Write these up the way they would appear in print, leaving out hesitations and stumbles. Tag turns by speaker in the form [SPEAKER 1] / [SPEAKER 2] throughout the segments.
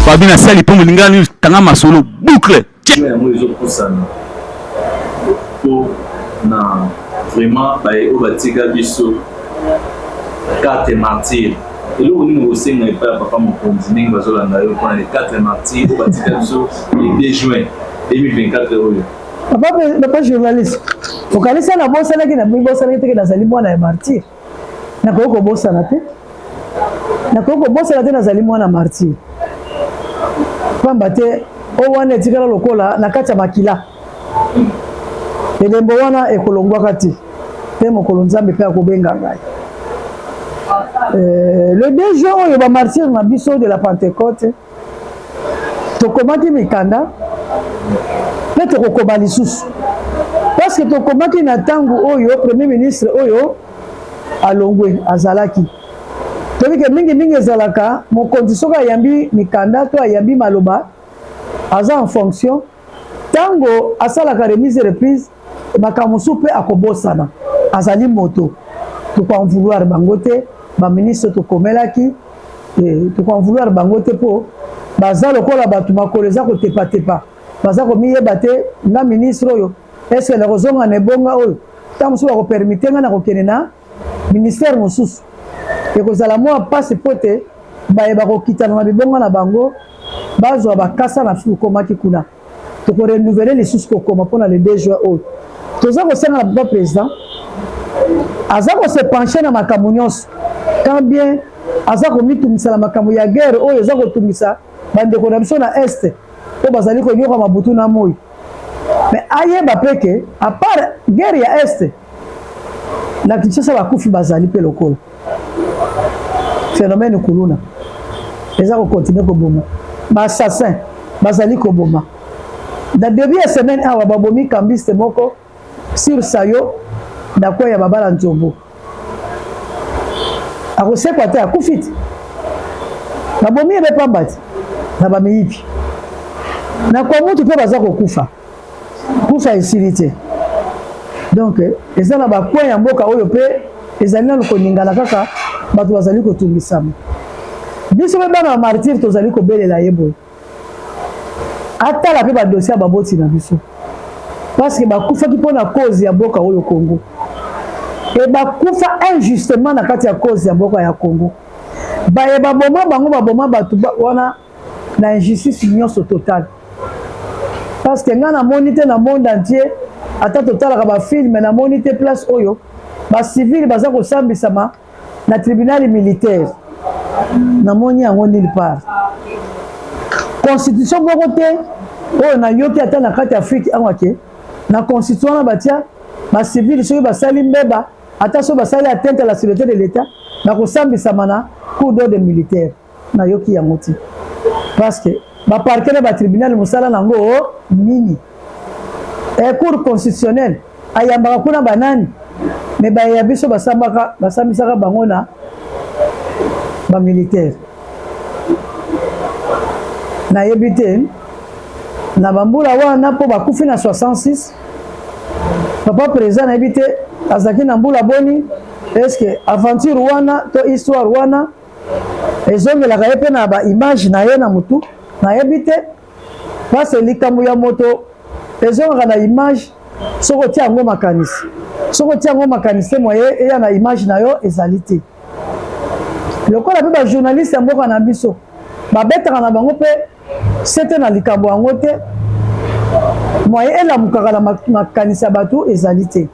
[SPEAKER 1] Fabi na sali mpo molinga nini tanga masolo boucle.
[SPEAKER 2] Yango ezopusana mpo na vraiment baye oyo batika biso carte martyr. Eloko nini okosenga epai ya papa mokonzi ndenge bazolanda yo mpona les 4 martyrs oyo batika biso le 2 juin 2024 oyo?
[SPEAKER 3] Papa, papa journaliste, okanisa nabosanaki, nabosanaki teke nazali mwana ya martyr. Nakoki kobosana te, nakoki kobosana te nazali mwana martyr, pamba te oyo wana etikala lokola na kati ya makila. Elembo wana ekolongwaka te te mokolo Nzambe mpe akobenga ngai. Le 2 juin oyo, bamartyr na biso de la Pentecôte, tokomaki mikanda mpe tokokoma lisusu, parce que tokomaki na ntango oyo premier ministre oyo alongwe azalaki. Toyebi ke mingimingi ezalaka mokonzi soki ayambi mikanda to ayambi maloba, aza en fonction, ntango asalaka remise reprise, makambo mosusu mpe akobosana, azali moto. Tokoen vouloir bango te, baministre tokomelaki, tokoen vouloir bango te, mpo baza lokola bato makolo eza kotepatepa, baza komiyeba te. Nga ministre oyo, est-ce nakozonga na ebonga oyo? Ntango mosusu bakopermettre nga na kokende na ministère mosusu, ekozala mwa mpasi mpo te baye bakokitana na bibonga na bango bazwa bakasa na biso. Tokomaki kuna, tokorenouveler lisusu kokoma mpona le 2 juin oyo. Toza kosenga na papa président, aza kose pencher na makambo nyonso, quand bien aza komitungisa na makambo ya guerre oyo eza kotungisa bandeko na biso na Est oyo bazali konyoka mabutu na moi, mais ayeba mpe ke à part guerre ya Est, na Kinshasa bakufi bazali mpe lokola phénomène kuluna eza kocontinuer koboma, baassassin bazali koboma. Na début ya semaine awa, babomi cambiste moko sur sayo na kwe ya babala nzombo, akosekwa te, akufi te, babomi ye mpe pamba te na bamiyibi. Na kwa mutu mpe baza kokufa, kufa esili te. Donc eza na bacoin ya mboka oyo mpe ezali nanu koningana kaka, bato bazali kotungisama. Biso mpe bana ya martyr tozali kobelela ye boye, atala mpe badossier ya baboti na biso, parce que bakufaki mpo na cause ya mboka oyo Congo, e bakufa injustement na kati ya cause ya mboka ya Congo. Baye baboma bango, baboma bato wana na injustice nyonso totale, parce que ngai namoni te na monde entier, ata totalaka bafilm, namoni te place oyo bacivile baza kosambisama na tribunal militaire. Namoni yango nulle part. Constitution moko te oyo nayoki ata na kati ya Afrique awa ke na constitution wana batia bacivile soki basali mbeba, ata soki basali atteinte à la sûreté de l'État, bakosambisama na cour d'ordre militaire. Nayoki yango te, parce que baparquet na batribunal, mosala nango nini? E cour constitutionnelle ayambaka kuna banani? Me bayeya biso basambaka, basambisaka bango na bamilitaire. Nayebi te na bambula wana mpo bakufi na 66, papa président nayebi te azalaki na mbula boni. Est-ce aventure wana to histoire wana ezongelaka ye mpe na baimage na ye na motu? Nayebi te, parce likambo ya moto ezongaka na image soki otia yango makanisi. Soki otia yango makanisi te, moye eya na image na yo ezali te. Lokola mpe bajournaliste ya mboka na biso babetaka na bango mpe sete na likambo yango te, moye elamukaka na makanisi ya bato ezali te.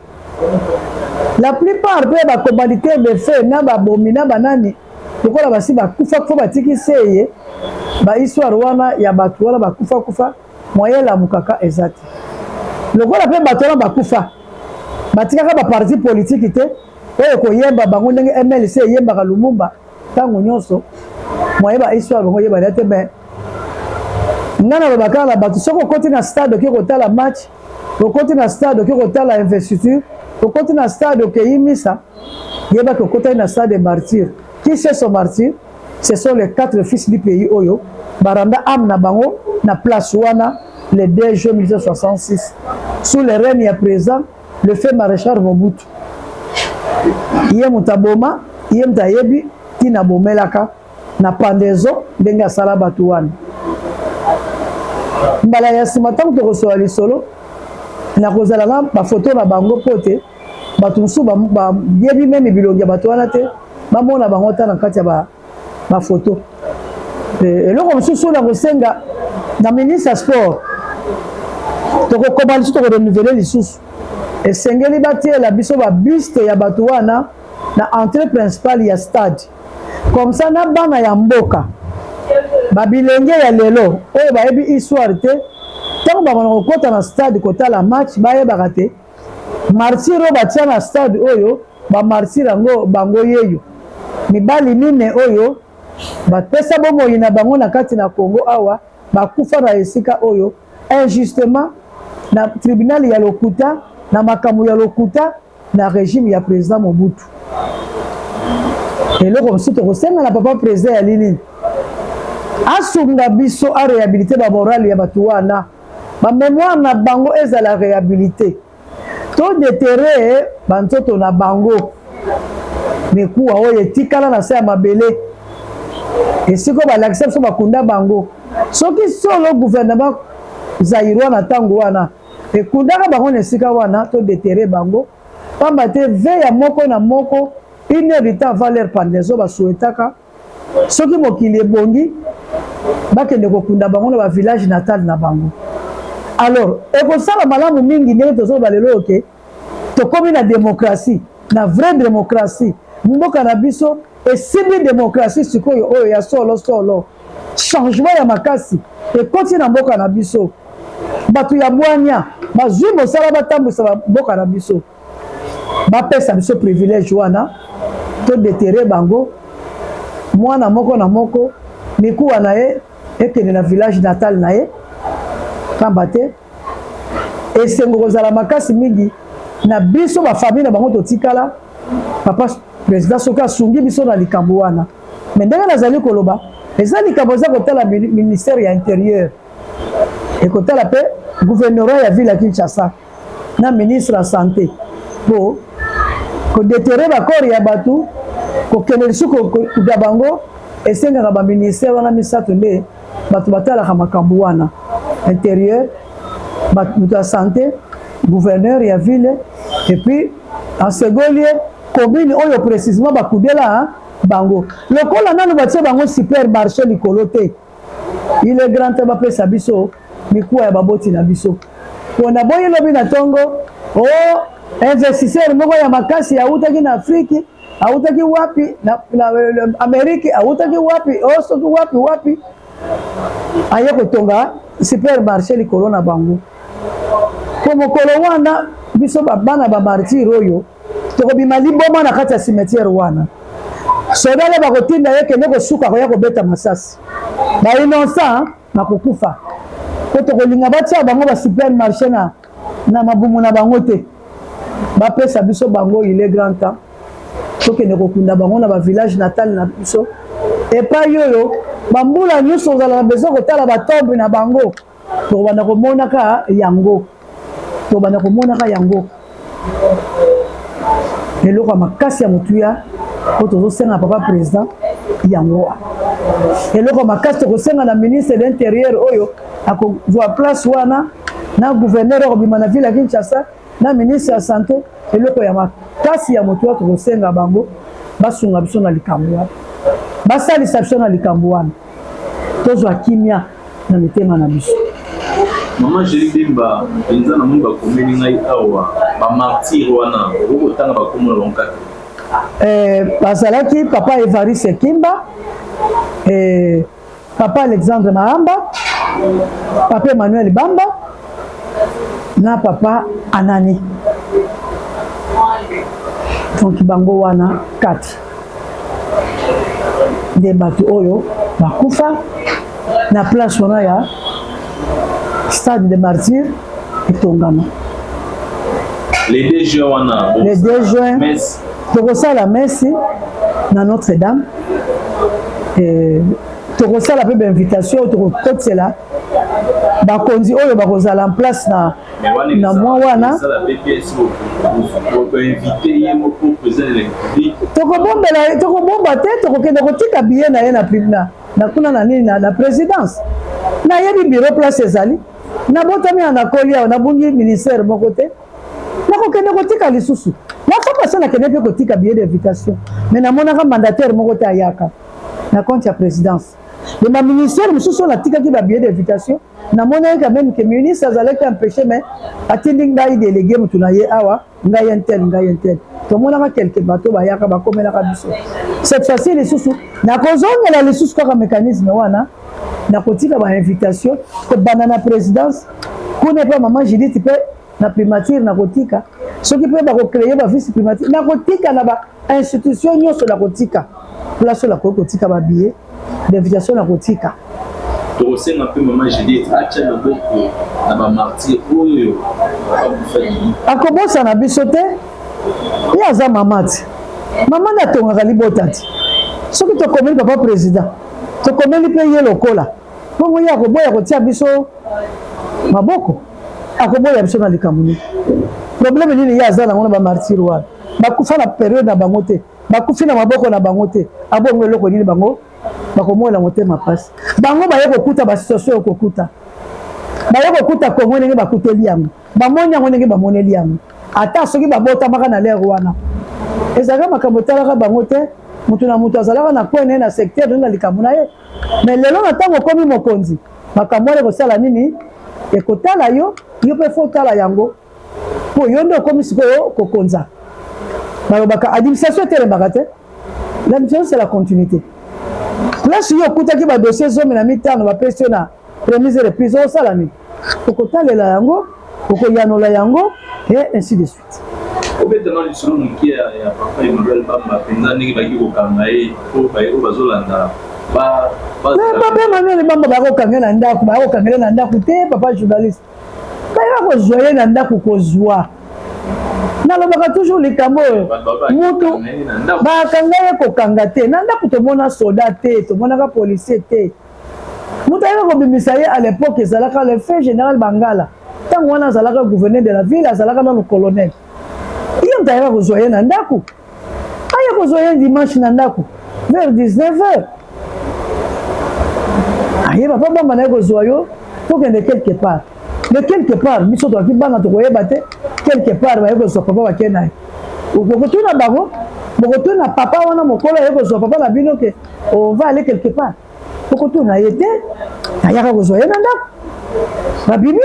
[SPEAKER 3] La plupart mpe bacommanditaire de fait na babomi na banani, lokola basi bakufa kufa, batiki seye bahistoire wana ya bato wana bakufa kufa, moye elamukaka eza te. Lokola mpe bato wana bakufa, batikaka baparti politike te oyo koyemba bango ndenge MLC eyembaka Lumumba ntango nyonso, moye bahistoire bango oyebana te. Mais ngai naloba kaka na bato, soki okoti na stade, okoki kotala match, okoti na stade, okoki kotala investiture, okoti na stade, okei misa, yebaki okotaki na stade de martyr. Qui c'est son martyr? Ce sont les quatre fils du pays oyo baranda âme na bango na place wana le 2 juin 1966 sous le règne ya président le feu maréchal Mobutu. Ye moto aboma, ye moto ayebi ntina abomelaka na pendaison ndenge asala bato wana. Mbala ya nsima ntango tokosola lisolo, nakozala na bafoto na bango mpo te bato mosusu bayebi meme bilongi ya bato wana te, bamona bango ata na kati ya bafoto. Eloko mosusu nakosenga na ministre ya sport, tokokoma lisusu, tokorenouveler lisusu, esengeli batiela biso babuste ya bato wana na entrée principale ya stade. Comme ça na bana ya mboka, babilenge ya lelo oyo bayebi histoire te, ntango bakona kokɔta na stade kotala match, bayebaka te martyr oyo batia na stade oyo, bamartyr yango bango yeyo, mibali mine oyo bapesa bomoi na bango na kati na Congo awa, bakufa na esika oyo injustement, na tribunal ya lokuta, na makambo ya lokuta, na régime ya président Mobutu. Eloko mosusu tokosenga na papa président ya nini, asunga biso aréhabiliter bamorale ya bato wana, bamémoire na bango ezala réhabilité, todéterrer banzoto na bango, mikuwa oyo etikala na se ya mabele, esika oyo balakisa biso bakunda bango. Soki solo gouvernement zaïrois na ntango wana ekundaka bango na esika wana, todéterrer bango, pamba te ve ya moko na moko, une heure du temps avant leur pendaison, basouhaitaka soki mokili ebongi, bakende kokunda bango na bavillage natal na bango. Alors ekosala malamu mingi ndenge tozoloba lelo oke tokómi na démocratie, na vraie démocratie. Mboka na biso esimbi démocratie sikoyo oyo ya solo solo. Changement ya makasi ekoti na mboka na biso, bato ya bwanya bazwi mosala batambwisa mboka na biso. Bapesa biso privilège wana, todéterrer bango, mwana moko na moko mikuwa na ye ekende na village natal na ye, pamba te esengo kozala makasi mingi na biso bafamille na bango totikala. Papa président soki asungi biso na likambo wana, me ndenge nazali koloba, eza likambo eza kotala ministère ya Intérieur, ekotala mpe gouvernorat ya ville ya Kinshasa na ministre ya Santé, po kodéterrer bacorps ya bato, kokende lisusu kokuta bango, esengaka baministère wana misato nde bato batalaka makambo wana: Intérieur, moto ya Santé, gouverneur ya ville, et puis en second lieu commune oyo précisément bakudela bango. Lokola nanu batie bango supermarché likolo te, il est grand temps bapesa biso mikuwa ya baboti na biso, mpona boyi lobi na ntongo o investisseur moko ya makasi awutaki na Afrique, awutaki wapi, na Amérique, awutaki wapi o soki wapi wapi, aye kotonga supermarché likolo na bango. Po mokolo wana biso bana bamartyr oyo tokobima liboma na kati ya cimetière wana, sodale bakotinda ye kende kosuka, koya kobeta masasi, bainnocent bakokufa, po tokolinga batia bango basupermarché na mabumu na bango te. Bapesa biso bango, il est grand temps tokende kokunda bango na bavillage natal na biso, epai oyo bambula nyonso ozala na besoin kotala batombe na bango, tokobanda komonaka yango, tokobanda komonaka yango. Eloko ya makasi ya motuya oyo tozosenga papa président, yango wana. Eloko ya makasi tokosenga na ministre de l'Intérieur oyo akozwa place wana, na gouverneur akobima na ville ya Kinshasa, na ministre ya Santé, eloko ya makasi ya motuya tokosenga bango, basunga biso na likambo wana, basalisa biso na likambo wana, tozwa kimia na mitema na biso.
[SPEAKER 2] Mama Julie Bemba, mpenza namoni bakomeli ngai awa bamartyr wana, okoki kotanga bakombo na bango kaka?
[SPEAKER 3] Bazalaki papa Evariste Kimba, papa Alexandre Mahamba, papa Emmanuel Bamba na papa Anani. Donc bango wana 4 nde bato oyo bakufa na place wana ya stade de Martyr etongama.
[SPEAKER 2] Le 2 juin wana?
[SPEAKER 3] Le 2 juin tokosala messe na Notre-Dame, tokosala mpe bainvitation oyo tokokotisela bakonzi oyo bakozala en place na mwa wana.
[SPEAKER 2] Invité ye moko président de la République?
[SPEAKER 3] Tokobombela, tokobomba te, tokokende kotika billet na ye na kuna na nini, na présidence. Nayebi bureau place ezali. Nabotami awa, nakoli awa, nabungi ministère moko te. Nakokende kotika lisusu. La fois passée nakende mpe kotika billet d'invitation, mais namonaka mandataire moko te ayaka na compte ya présidence. Mais ba ministère mosusu oyo natikaki ba billet d'invitation, namonaki quand même que ministre azalaki empêché, mais atindi ngai délégué motu na ye awa, ngai un tel, ngai un tel. Tomonaka quelque bato bayaka, bakomelaka biso. Cette fois-ci lisusu nakozongela lisusu kaka mécanisme wana, nakotika bainvitation kobanda na présidence kuna mpe mama Judith mpe na primature. Nakotika soki mpe bakocréer bavice primature, nakotika na bainstitution nyonso, nakotika place oyo nakoki kotika babillet d'invitation, nakotika.
[SPEAKER 2] Tokosenga mpe mama Judith atya loboko na bamartyr oyo bakufaki.
[SPEAKER 3] Akobosana biso te, ye aza mama ti, mama nde atongaka libota ti. Soki tokomeli papa président, tokomeli mpe ye lokola bongo, ye akoboya kotia biso maboko? Akoboya biso na likambo nini? Problème nini ye aza nango na bamartyr wana? Bakufa na période na bango te, bakufi na maboko na bango te. Abongo eloko nini bango bakomona motema mpasi? Bango baye kokuta basituation oyo kokuta, baye kokuta Kongo ndenge bakuteli yango, bamoni yango ndenge bamoneli yango. Ata soki babotamaka na l'heure wana, ezalaka makambo etalaka bango te. Moto na moto azalaka na coin na ye, na secteur na likambo na ye. Mais lelo na ntango okomi mokonzi, makambo wana ekosala nini? Ekotala yo, yo mpe faut otala yango, mpo yo nde okomi sikoyo kokonza. Balobaka administration etelemaka te. L'administration, c'est la continuité. Place yo okutaki badossier 15 bapesi yo na remise, reprise, osala nini? Okotalela yango, okoyanola yango et ainsi de suite.
[SPEAKER 2] Obetana lisolo moke ya papa Emmanuel Bamba mpenza, ndenge baki kokanga ye, po oyo bazolanda.
[SPEAKER 3] Papa Emmanuel Bamba, bakokanga na ndako, bakokangela na ndako te. Papa journaliste, bayaka kozwa ye na ndako. Kozwa, nalobaka toujours likambo oyo, mutu bakanga ye, kokanga te na ndako. Tomona soda te, tomonaka policier te. Moto ayaka kobimisa ye à l'époque ezalaka le feu général Bangala. Ntango wana azalaka gouverneur de la ville, azalaka nano colonel. Ye moto ayaka kozwa ye na ndako. Aya kozwa ye dimanche na ndako vers 19 heures. Aye: "Papa Bamba, naye kozwa yo, tokende quelque part." Mais quelque part, biso tozalaki bana, tokoyeba te. Quelque part baye kozwa papa, bakei na ye. Bokotuna bango, bokotuna papa wana mokolo aye kozwa papa na bino ke on va aller quelque part, bokotuna ye te. Ayaka kozwa ye na ndako, babimi.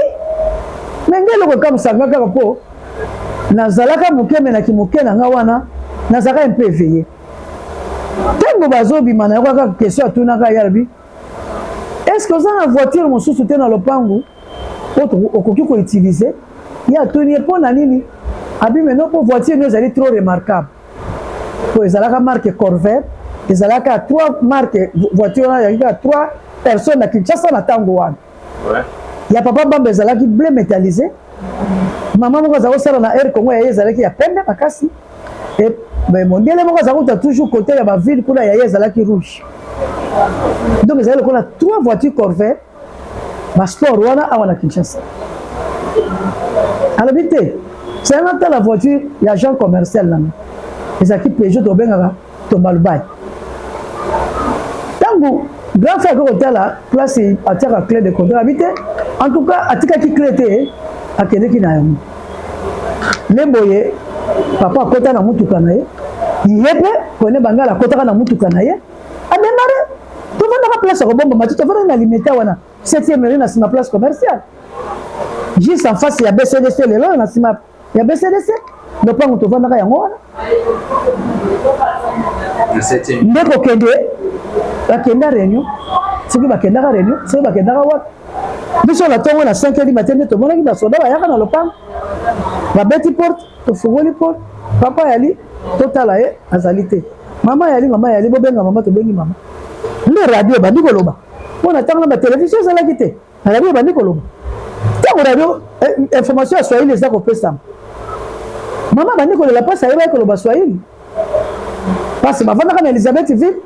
[SPEAKER 3] Me nde eloko ekamusaka kaka, mpo nazalaka moke, menaki moke na nga wana, nazalaka un peu éveillé. Ntango bazobima, na yoka kaka question atunaka ye, alobi: "Est ce que oza na voiture mosusu te na lopangu oyo okoki koutiliser?" Ye atuni ye mpo na nini. Abi meno mpo voiture no ezali trop remarquable, po ezalaka marque Corvair. Ezalaka trois marque voiture wana, ezalaki kaka trois personnes na Kinshasa na ntango wana. Ya papa Bamba ezalaki bleu métallisé, mama moko azala kosala na Air Congo, ya ye ezalaki ya pembe makasi, e mondele moko azala kuta toujours côté ya baville kuna, ya ye ezalaki rouge. Donc ezali lokola trois voitures Corvair basport wana awa na Kinshasa. Alobi te, senga tala voiture ya agent commercial nanga, ezalaki Peugeot, tobengaka Tombalubai. Ntango grand frère akoki kotala place atiaka clé de contrôle, abi te, en tout cas atikaki clé te, akendeki na yango. Nde boye papa akota na mutuka na ye, ye mpe kone Bangala akotaka na mutuka na ye, adémarrer. Tovandaka place ya kobombama te, tovandaki na Limete wana, 7e rue, na nsima place commerciale, juste en face ya BCDC. Lelo na nsima ya BCDC, lopango tovandaka yango wana. Nde kokende, bakenda réunion, soki bakendaka réunion, soki bakendaka wapi. Biso na ntongo na 5 heures du matin nde tomonaki basoda bayaka na lopango, babeti porte, tofungoli porte. Papa yali, totala ye, azali te. Mama yali, mama yali, bobenga mama. Tobengi mama, nde radio ebandi koloba, mpo na ntango na batelevizio ezalaki te. Radio ebandi koloba. Ntango radio, information ya swahili eza kopesama, mama bandi kolela mpasi. Ayebaki koloba swahili parce bavandaka na Elizabeth Ville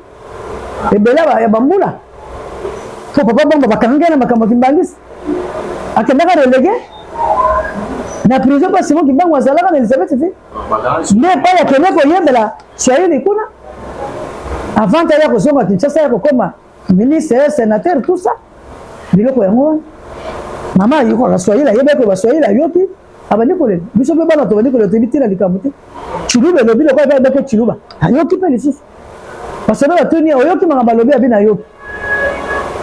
[SPEAKER 3] ebele ya bambula, po papa Bamba bakangaki na makambo ya kimbangisi, akendaka relégué na prison mpo Simon Kimbangu azalaka na Elizabeth Ville. Nde epai akende koyembela swahili kuna avant aya kozonga Kinshasa, ya kokoma ministre, sénateur, tout ça. Biloko yango wana. Mama ayokaka Swahili, ayebaki koloba Swahili, ayoki, abandi kolela. Biso mpe bana tobandi kolela, toyebi ntina likambo te. Tshiluba elobi lokola mpe ayebaki Tshiluba, ayoki mpe lisusu. Basoda batuni ye, oyoki makambo alobi? Abi nayoki.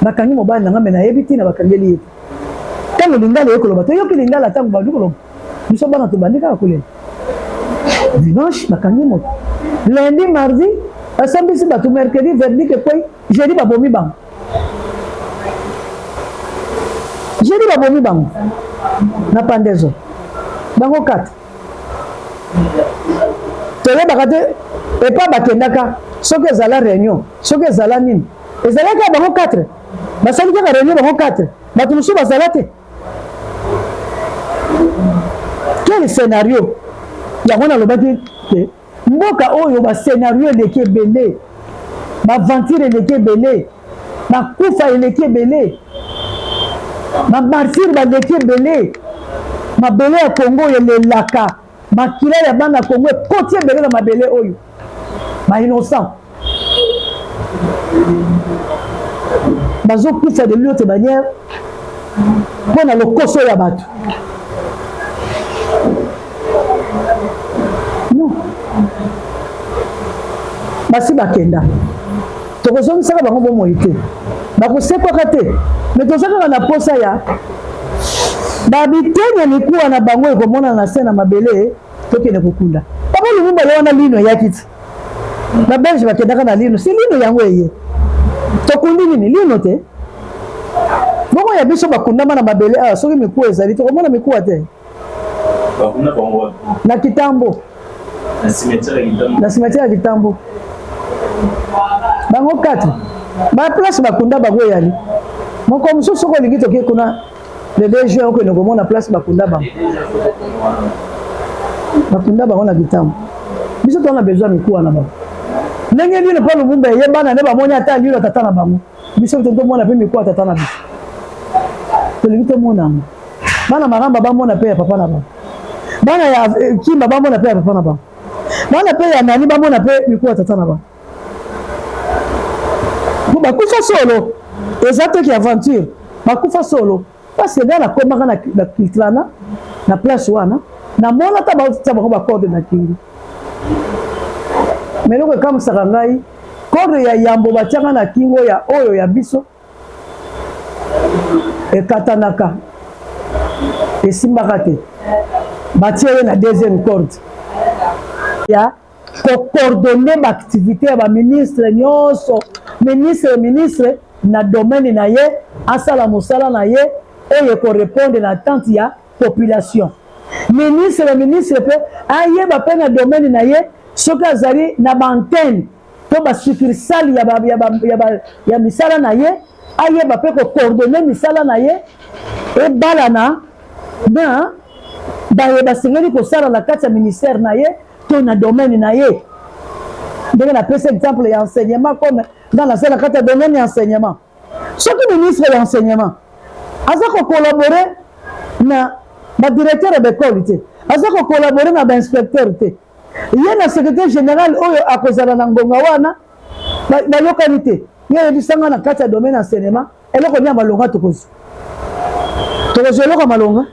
[SPEAKER 3] Bakangi mobali na ngai, me nayebi ntina bakangeli ye te. Ntango Lingala eye koloba, toyoki Lingala ntango bandi koloba, biso bana tobandi kaka kolela. Dimanche bakangi moto, lundi, mardi basambisi bato, mercredi verdict ekwei, jeudi babomi bango. Jeudi babomi bango na pandezo bango 4 toyebaka te epa bakendaka soki ezala réunion soki ezala nini ezalaki ya bango 4 basali kaka réunion bango 4 bato mosusu bazala te quel scénario yango nalobaki te Mboka oyo ba scenario eleki ebele, ba aventure eleki ebele, ba kufa eleki ebele, ba martyrs baleki ebele. Mabele ya Congo elelaka, makila ya bana Congo ekoti ebele na mabele oyo, ba innocent bazokufa de l'autre manière mpo na lokoso ya bato. Non, basi bakenda, tokozongisaka bango bomoi te, bakosekwaka te, me toza kaka na posa ya babiteni ya mikuwa na bango ekomonana na se na mabele, tokende kokunda. Papa Lumumba ye wana lino eyaki ti ba Belge bakendaka na lino, si lino yango eye tokundi nini lino te bongo ya biso bakundama na mabele awa, soki mikuwa ezali tokomona mikuwa te. Na Kitambo, na cimetière ya Kitambo, bango 4 ba place bakunda bango eyali moko mosusu. Soki olingi toke kuna le 2 juin, okende komona place bakunda bango, bakunda bango na Kitambo. Biso toza na besoin mikuwa na bango ndenge lino mpo Lumumba eyebana nde bamoni ata lino tata na bango. Biso tomona mpe mikuwa tata na biso, tolingi tomona yango. Bana Maramba bamona mpe ya papa na bango, bana ya Kimba bamona mpe ya papa na bango, bana mpe ya nani bamona mpe mikuwa tata na bango. Po bakufa solo, eza te ki aventure, bakufa solo. Parce que ngai nakomaka na Kiltrana, na place wana, namona ata batia bango bacorde na kingo. Mais eloko ekamwisaka ngai, corde ya yambo batiaka na kingo ya oyo ya biso ekatanaka, esimbaka te, batie ye na deuxième corde ya kocoordonne baactivité ya baministre nyonso. Ministre ministre na domaine na ye asala mosala na ye oyo ekorépondre na attente ya population. Ministre ministre mpe ayeba mpe na domaine na ye, soki azali na baantenne to basuccursale ya misala na ye, ayeba mpe kocoordonne misala na ye ebalana na baye basengeli kosala na kati ya ministère na ye to na domaine na ye. Ndenge napesi exemple ya enseignement, comme nga nasala kati ya domaine ya enseignement, soki ministre ya enseignement aza kocollabore na badirecteur ya baekole te, aza kocollabore na bainspecteur te, ye na secrétaire général oyo akozala na ngonga wana bayokani te, ye ayebisanga na kati ya domaine ya enseignement eloko nini ya malonga tokozwa? Tokozwa eloko ya malonga?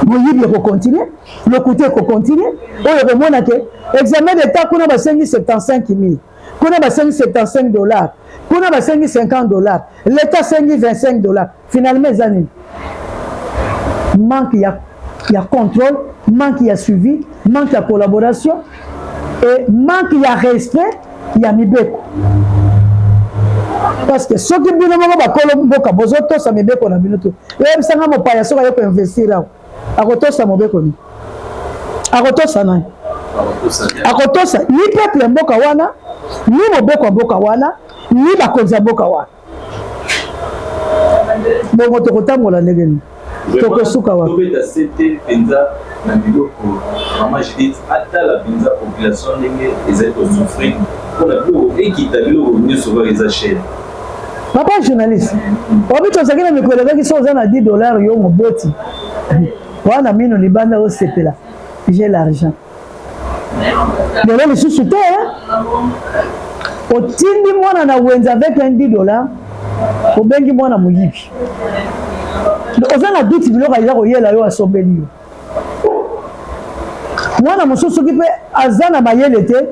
[SPEAKER 3] Moyibi ekokontinue, lokuta ekokontinue. Oyo okomona ke examen d'état kuna basengi 75 000, kuna basengi 75 dollars, kuna basengi 50 dollars, l'état asengi 25 dollars. Finalement eza nini? Manque ya contrôle, manque ya suivi, manque ya collaboration et manque ya respect ya mibeko. Parce que soki bino moko bakolo mboka bozotosa mibeko na bino te, oyebisanga mopaya soki aye koinvestir awa akotosa mobeko nini? Akotosa nani? Akotosa ni peuple ya mboka wana, ni mobeko ya mboka wana, ni bakonzi ya mboka wana. Bongo tokotambola ndenge nini? Tokosuka wapi?
[SPEAKER 2] Tobeta sete mpenza na biloko. Mama Judith atala mpenza population ndenge ezali kosouffrir mpona biloko ekita, biloko nyonso kaka eza cher.
[SPEAKER 3] Papa journaliste, obi tozalaki na mikolo elekaki, so oza na 10 dollar, yo moboti wana mino libanda, osepela, j'ai l'argent. Lelo lisusu te. Otindi mwana na wenze avec un 10 dollar. Obengi mwana moyibi. Oza na doute biloko aza koyela yo asombeli yo. Mwana mosusu soki mpe aza na mayele te,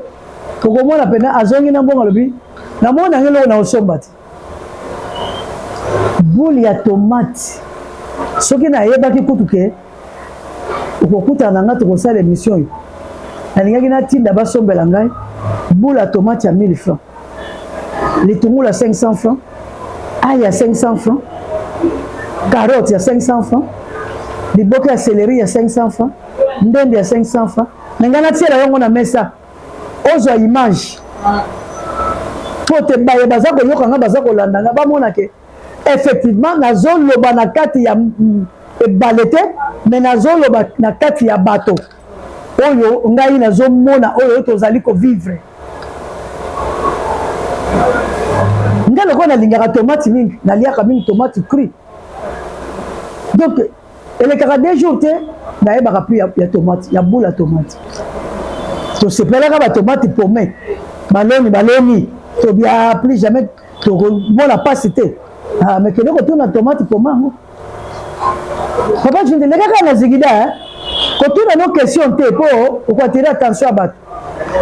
[SPEAKER 3] okomona mpena azongi na mbongo alobi namoni yango eloko na osomba te. Boule ya tomate soki nayebaki kutu ke okokutana na ngai tokosala emission oyo nalingaki natinda basombela ngai boule ya tomate ya 1000 francs litungulu ya 500 francs ail ya 500 francs carotte ya 500 francs liboke ya celery ya 500 francs ndembe ya 500 francs na ngai natiela yango na mesa ozwa image mpo te baye baza koyoka nga baza kolanda nga bamona ke effectivement nazoloba na kati ya ebale te me nazoloba na kati ya bato oyo ngai nazomona oyo tozali kovivre ngai lokola nalingaka tomate mingi naliaka mingi tomate cru donc elekaka deux jours te nayebaka prix ya, ya tomate ya boule ya tomate tosepelaka batomate pome baloni baloni tobia plus jamais tokomona mpasi te ah, mais kende kotuna tomate pome yango papa jinde leka kaka na zigida eh? kotuna no question te mpo okoatire attention ya bato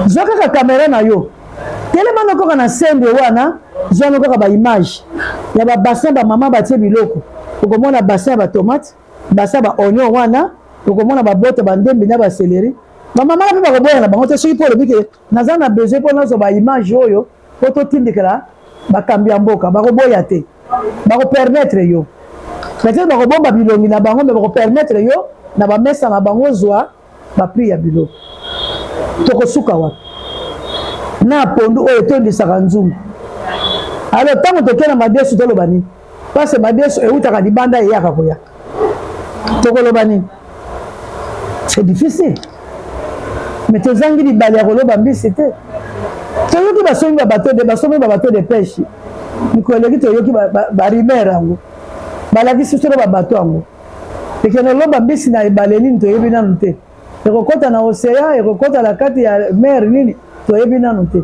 [SPEAKER 3] zwa kaka kamera na yo telema no kaka na sembe wana zwa no kaka baimage ya babassin bamama batie biloko okomona bassin ya batomate bassin ya baoignon wana okomona babota bandembi na baseleri bamama na mpe bakoboya na bango te soki mpo olobi ke naza na besoin mpo nazwa baimage oyo mpo totindikela bakambi ya mboka bakoboya te bakopermettre yo peut-être bakobomba bilongi na bango me bakopermettre yo na bamesa na bango ozwa baprix ya biloko tokosuka wapi na pondu oyo etondisaka nzungu alors ntango tokei na madesu toloba nini parce madesu eutaka libanda eyaka koya tokoloba nini c'est difficile mais tozangi bibale ya koloba mbisi te toyoki basombi ba bateau de basombi ba bateau de pêche mikolo eleki toyoki barumeur yango balakisi biso na babateau yango ekende loba mbisi na ebale nini toyebi nanu te ekokɔta na océan ekokɔta na kati ya mer nini toyebi nanu te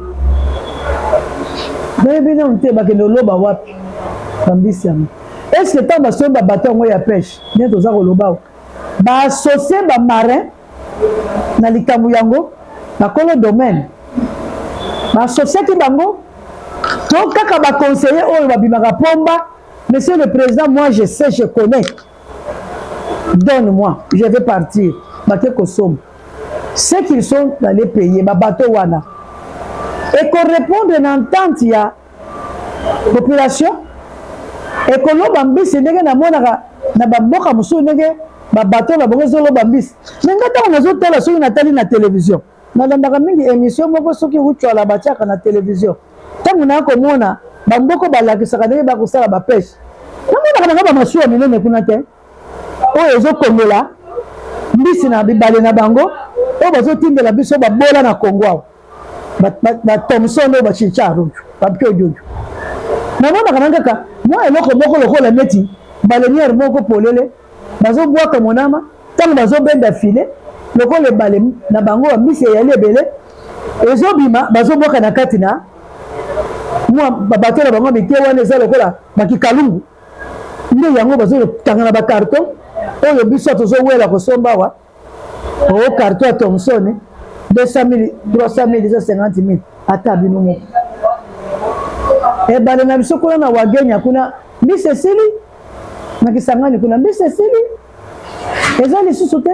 [SPEAKER 3] toyebi nanu te bakende oloba wapi bambisi yango est ce que ntango basombi babato yango ya pêche nde toza koloba awa baassocie bamarin na likambo yango bakolo domaine baasociaki bango to kaka baconseiller oyo babimaka pomba Monsieur le président, moi je sais, je connais. Donne-moi, je vais partir. Bake kosomba. Ceux qu'ils sont allés payer, ba bateau wana. Et qu'on répondre na entente ya population ekoloba mbisi ndenge namonaka na bamboka mosusu ndenge babato na bango ezoloba mbisi me nga ntango nazotala soki natali na televizio Nalandaka mingi emission moko soki Utshuala batiaka na television. Tango naya komona ba mboko balakisaka ndenge bakosala ba peche. Namonaka na nga ba masuwa minene kuna te. Oyo ezokongola mbisi na bibale na bango oyo bazotindela biso babola na Congo awa. Ba, ba, ba Thomson oyo ba Chicha Rouge, ba Piojojo. Namonaka na kaka mwa eloko moko lokola neti balenière moko polele bazobwaka monama ntango bazobenda file lokola ebale na bango bambisi eyali ebele ezobima bazobwaka na kati na mwa babato na bango mike wana eza lokola bakikalungu nde yango bazotanga na bakarton oyo biso tozowela kosomba awa o carton ya thomson 200 000 300 000 150 000 ata bino moko ebale na biso kuna na wagenya kuna mbisi esili na kisangani kuna mbisi esili eza lisusu te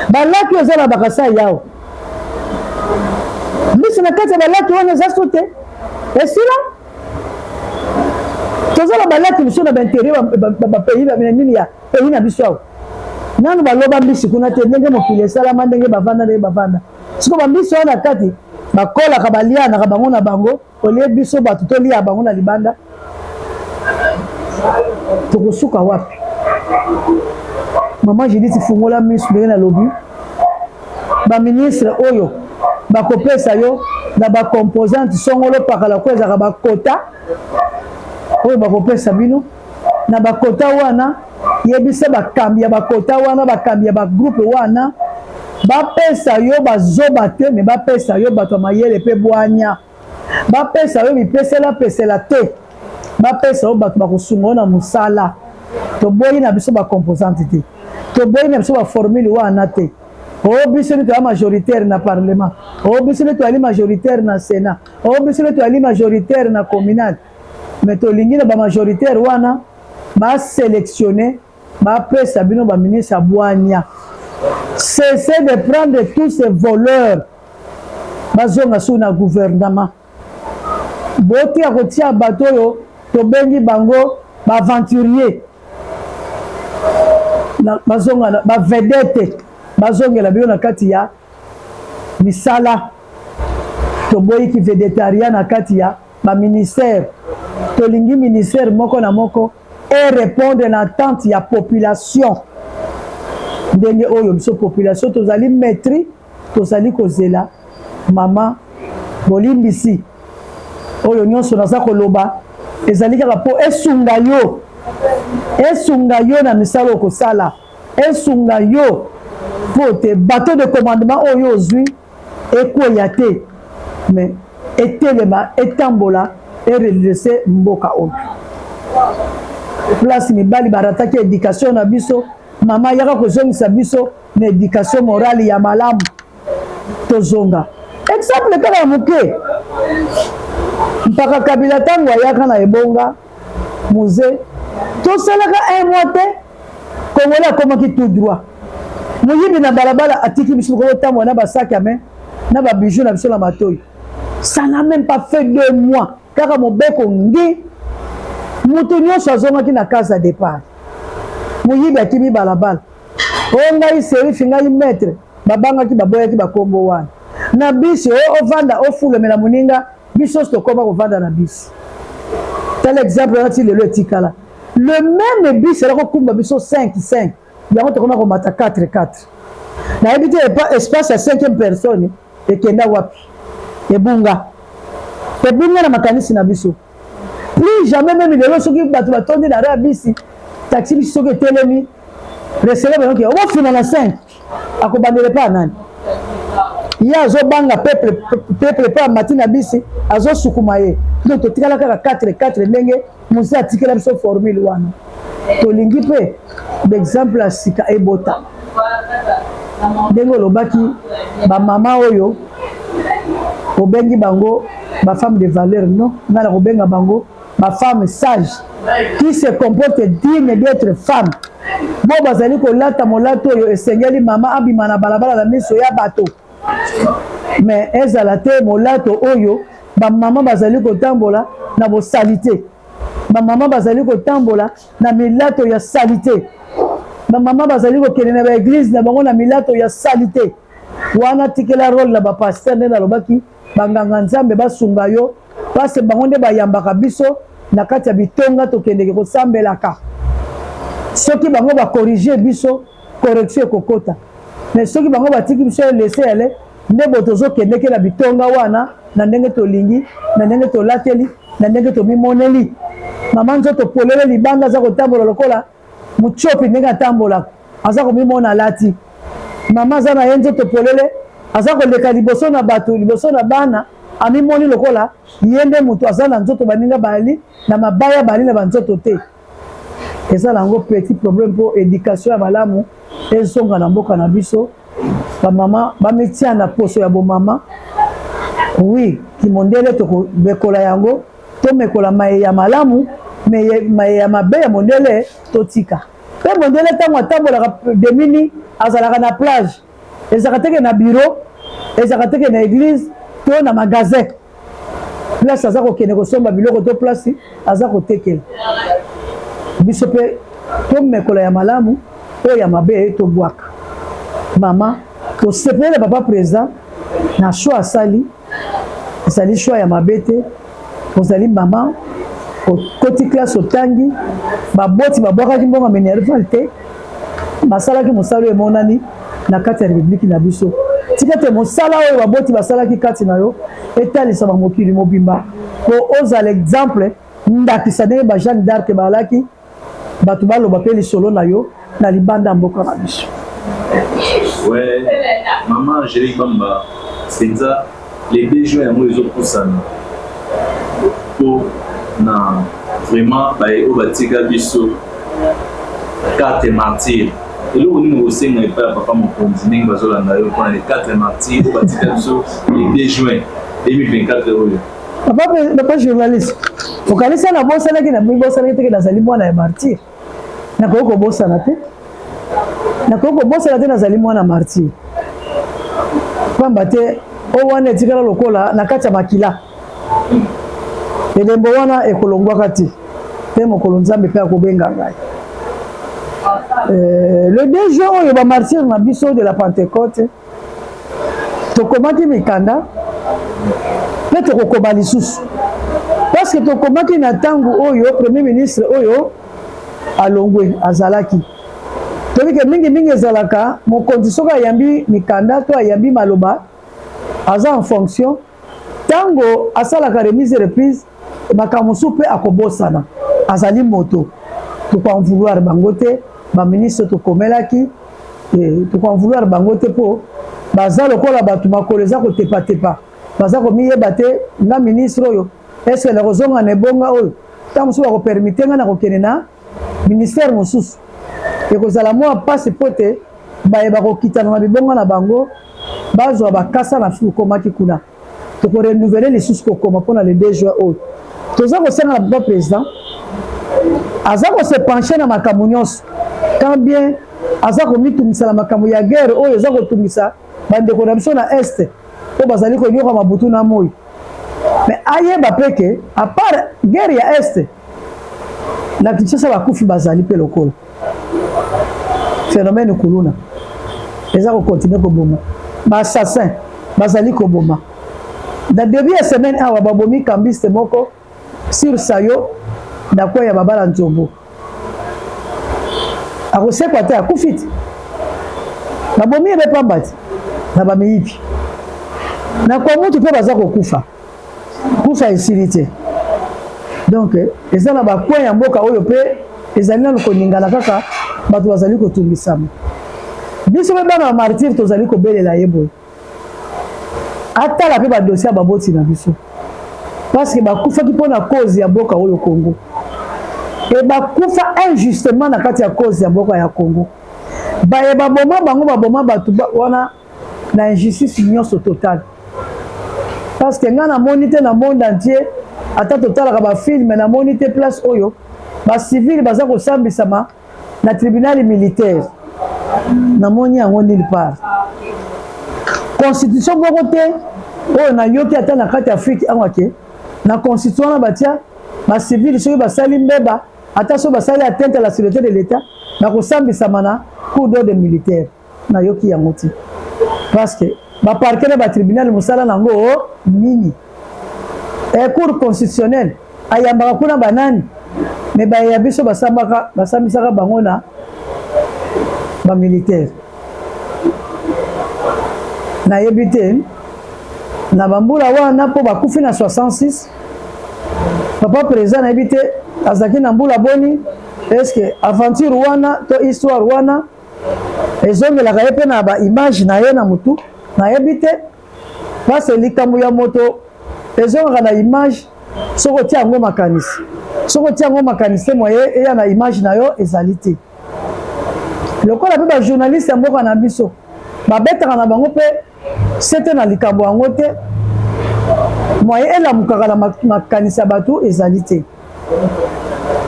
[SPEAKER 3] balaki oyo eza na bakasai yao mbisi na kati ya balaki wana eza su te esila toza na balaki mosusu na bainterieur bapays nini ya pays na biso awa nanu baloba mbisi kuna te ndenge mokili esalama ndenge bavanda ndenge bavanda siko bambisi wana na kati bakolaka balianaka bango na bango olie biso bato tolia bango na libanda tokosuka wapi mama judith fungola miso ndenge nalobi baministre oyo bakopesa yo na bacomposante songolo pakala ko ezalaka bakota oyo bakopesa bino na bakota wana yebisa bakambi ya bakota wana bakambi ya bagroupe wana bapesa yo bazoba te me bapesa yo bato ya mayele mpe bwanya bapesa yo bipesela pesela te. Bapesa yo bato bakosunga yo na mosala. Toboyi na biso bacomposante te, toboyi na biso baformule wana te. O biso nde toya majoritaire na parlement, o biso nde toyali majoritaire na sénat, o biso nde toyali majoritaire na communal. Mais tolingi na bamajoritaire wana basélectionne, bapesa bino baministre ya bwania. Cessez de prendre tous ces voleurs, bazonga su na gouvernement. Botika kotia bato oyo tobengi bango baaventurier, bazonga bavedete, bazongela bino na kati ya misala. Toboyiki vedettariat na kati ya baministère. Tolingi ministère moko na moko e répondre na attente ya population, ndenge oyo biso population tozali maîtrise, tozali kozela. Mama, bolimbisi, oyo nyonso naza koloba ezali kaka mpo esunga yo, esunga yo na misala okosala, esunga yo mpo te bateau de commandement oyo ozwi ekweya te, mais etelema, etambola, eredresse mboka oyo. Place mibali barataki éducation na biso, mama, yaka kozongisa biso na éducation morale ya malamu. Tozonga exemple kaka ya moke. Mpaka Kabila, ntango ayaka na ebonga Mzee, tosalaka un mois te, Congolais akomaki tout droit. Moyibi na balabala atiki biso kotambola na basac à main, na babijou na biso na matoi. Ça n'a même pas fait 2 mois, kaka mobeko ngi, moto nyonso azongaki na case ya départ. Moyibi akimi balabala. O ngai shérif, ngai maître, babangaki, baboyaki bakombo wana na bisi. O ovanda, ofulemela moninga, biso nyonso tokóma kovanda na bisi. Tala exemple wana ti lelo etikala le même bus ela kokumba biso 5 5, yango tokóma komata 4 4. Nayebi te espace ya cinquième personne ekenda wapi, ebunga, ebunga na makanisi na biso. Plus jamais, même lelo, soki bato batondi na arrêt ya bisi, taxi bisi soki etelemi, receveur bayoki obofina na 5, akobandela epa nani? Ye azobanga peuple, peuple mpe amati na bisi, azosukuma ye. Donc totikala kaka 4 4, ndenge Mzee atikela biso formule wana. Tolingi mpe baexemple ya sika ebota, ndenge olobaki, bamama oyo obengi bango bafemme de valeur. Non, ngai na kobenga bango bafemme sage qui se comporte digne d'être femme. Bo bazali kolata molato oyo esengeli mama abima na balabala na miso ya bato, mais ezala te molato oyo bamama bazali kotambola na bosali te, bamama bazali kotambola na milato ya sali te, bamama bazali kokende na baeglize na bango na milato ya sali te. Wana tikela rôle na bapasteur. Nde nalobaki, banganga Nzambe basunga yo, parce bango nde bayambaka biso na kati ya bitonga tokendeke kosambelaka. Soki bango bacorrige biso, correction ekokota. Mais soki bango batiki biso laisser aller, nde bo tozokendeke na bitonga wana na ndenge tolingi, na ndenge tolateli, na ndenge tomimoneli. Mama nzoto polele libanda, aza kotambola lokola mutiopi, ndenge atambolaka, aza komimona alati. Mama aza na ye nzoto polele, aza koleka liboso na bato, liboso na bana, amimoni lokola ye nde moto aza na nzoto, baninga bali na mabaya, bali na banzoto te. Eza nango petit problème mpo éducation ya malamu ezonga na mboka na biso. Bamama bamitia na poso ya bomama. Oui, kimondele tokomekola yango, tomekola maye ya malamu, maye ya mabe ya mondele totika. Mpe mondele ntango atambolaka demini, azalaka na plage, ezalaka teke na bureau, ezalaka teke na église to na magasin, place aza kokende kosomba biloko to place aza kotekela. Biso mpe tomekola ya malamu, oyo ya mabe tobwaka. Mama, tosepeli na papa président na choix asali, ezali choix ya mabe te. Ozali mama, okoti classe, otangi, baboti babwakaki mbongo minerval te, basalaki mosala oyo emonani na kati ya république na biso. Tika te mosala oyo baboti basalaki kati na yo etalisa bamokili mobimba, po ozala exemple, ndakisa, ndenge ba Jeanne d'Arc balaki bato baloba mpe lisolo na yo na libanda ya mboka na biso.
[SPEAKER 2] Ouais, mama Angélique Bamba, mpenza le 2 juin yango ezopusana mpo na Vraiment baye oyo batika biso carte martyr, eloko nini okosenga epai ya papa mokonzi ndenge bazolanda yo mpona les 4 martyrs oyo batika biso le 2 juin 2024 oyo?
[SPEAKER 3] Papa, papa journaliste, okanisa nabosanaki? Nabosanaki teke nazali mwana ya martyr. Nakoki kobosana te, nakoki kobosana te. Nazali mwana martyr, pamba te oyo wana etikala lokola na kati ya makila. Elembo wana ekolongwaka te mpe mokolo Nzambe mpe akobenga ngai. Le 2 juin oyo, bamartyrs na biso de la Pentecôte, tokomaki mikanda mpe tokokoma lisusu, parce que tokomaki na ntango oyo premier ministre oyo alongwe azalaki. Toyebi ke mingimingi ezalaka mokonzi soki ayambi mikanda to ayambi maloba, aza en fonction, ntango asalaka remise reprise, makambo mosusu mpe akobosana, azali moto. Tokoen vouloir bango te, baministre tokomelaki, tokoen vouloir bango te, mpo baza lokola bato makolo eza kotepatepa, baza komiyeba te. Nga ministre oyo, est-ce nakozonga na ebonga oyo? Ntango mosusu bakopermettre nga na kokende na ministère mosusu, ekozala mwa mpasi mpo te bayeba kokitana na bibonga na bango, bazwa bakasa na okomaki kuna. Tokorenouveler lisusu kokoma mpona le 2 juin oyo. Toza kosenga na papa président, aza kose pencher na makambo nyonso, quand bien aza komitungisa na makambo ya guerre oyo eza kotungisa bandeko na biso na Est oyo bazali konyoka mabutu na moi, mais ayeba mpe ke à part guerre ya Est, na Kinshasa bakufi bazali mpe lokola phénomène kuluna eza kocontinuer koboma, baassassin bazali koboma. Na début ya semaine awa, babomi cambiste moko sur sayo na kwa ya babala nzombo, akosekwa te, akufi te, babomi ye pamba te na bamiyibi. Na kwa mutu mpe baza kokufa, kufa esili te. Donc eza na bacoin ya mboka oyo mpe ezali nanu koningana kaka, bato bazali kotungisama. Biso mpe bana ya martyr tozali kobelela ye boye, atala mpe badossier ya baboti na biso, parce que bakufaki mpo na cause ya mboka oyo Congo, e bakufa injustement na kati ya cause ya mboka ya Congo. Baye baboma bango, baboma bato wana na injustice nyonso totale, parce que ngai namoni te na monde entier, ata totalaka bafilm, namoni te place oyo bacivile baza kosambisama na tribunal militaire. Namoni yango nulle part. Constitution moko te oyo nayoki ata na kati ya Afrique awa ke na constitution wana batia bacivile soki basali mbeba, ata soki basali atteinte à la sûreté de l'État, bakosambisama na cour d'ordre militaire. Nayoki yango te, parce que baparquet na batribunal, mosala nango nini? E cour constitutionnelle ayambaka kuna banani? Me bayeya biso basambaka, basambisaka bango na bamilitaire. Nayebi te na bambula wana, mpo bakufi na 66, papa président nayebi te azalaki na mbula boni. Est-ce aventure wana to histoire wana ezongelaka ye mpe na baimage na ye na motu? Nayebi te, parce likambo ya moto ezongaka na image soki otia yango makanisi. Soki otia yango makanisi te, moye eya na image na yo ezali te. Lokola mpe bajournaliste ya mboka na biso babetaka na bango mpe sete na likambo yango te, moye elamukaka na makanisi ya bato ezali te.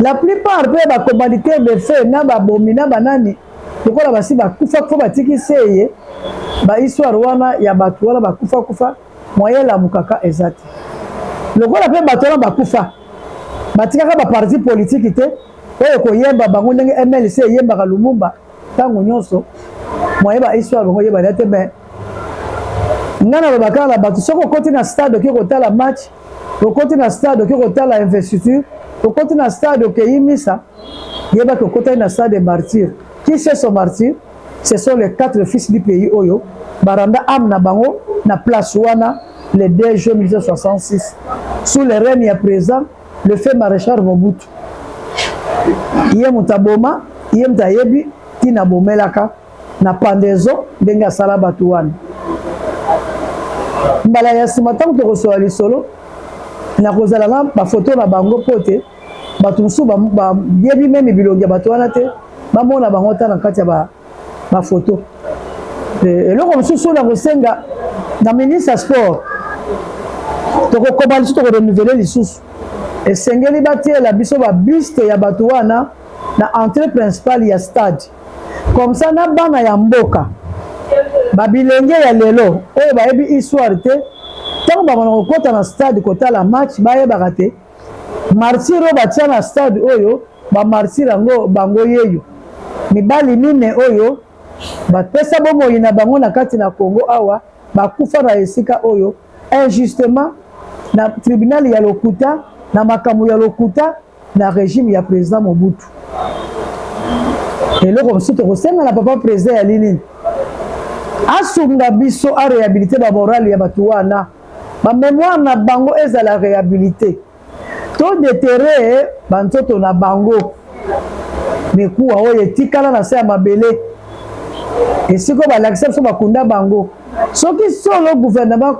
[SPEAKER 3] La plupart mpe bacommanditaire de fait na babomi na banani, lokola basi bakufa kufa, batiki seye bahistoire wana ya bato wana bakufa kufa, moye elamukaka eza te. Lokola mpe bato wana bakufa, batikaka baparti politike te oyo koyemba bango ndenge MLC eyembaka Lumumba ntango nyonso, moye bahistoire bango oyebana te. Mais ngai naloba kaka na bato, soki okoti na stade, okoki kotala match, okoti na stade, okoki kotala investiture, okoti na stade, okei misa, yebaki okotaki na stade martyr. Qui c'est son martyr? Ce sont les quatre fils du pays oyo baranda âme na bango na place wana le 2 juin 1966, sous le règne ya président le feu maréchal Mobutu. Ye moto aboma, ye moto ayebi ntina abomelaka na pendaison ndenge asala bato wana. Mbala ya nsima ntango tokosola lisolo, nakozala na bafoto na bango mpo te. Bato mosusu bayebi meme bilongi ya bato wana te, bamona bango ata na kati ya bafoto. Eloko mosusu na kosenga na ministre ya sport, tokokoma lisusu, tokorenouveler lisusu, esengeli batiela biso babuste ya bato wana na entrée principale ya stade. Comme ça na bana ya mboka, babilenge ya lelo oyo bayebi histoire te, ntango bakona kokɔta na stade kotala match, bayebaka te martyr oyo batia na stade oyo, bamartyr yango bango yeyo, mibali mine oyo bapesa bomoi na bango na kati na Congo awa, bakufa na esika oyo injustement, na tribunal ya lokuta, na makambo ya lokuta, na régime ya président Mobutu. Eloko mosusu tokosenga na papa président ya nini, asunga biso aréhabiliter bamorale ya bato wana, bamémoire na bango ezala réhabilité, todéterrer banzoto na bango, mikuwa oyo etikala na se ya mabele, esika oyo balakisa biso bakunda bango. Soki solo gouvernement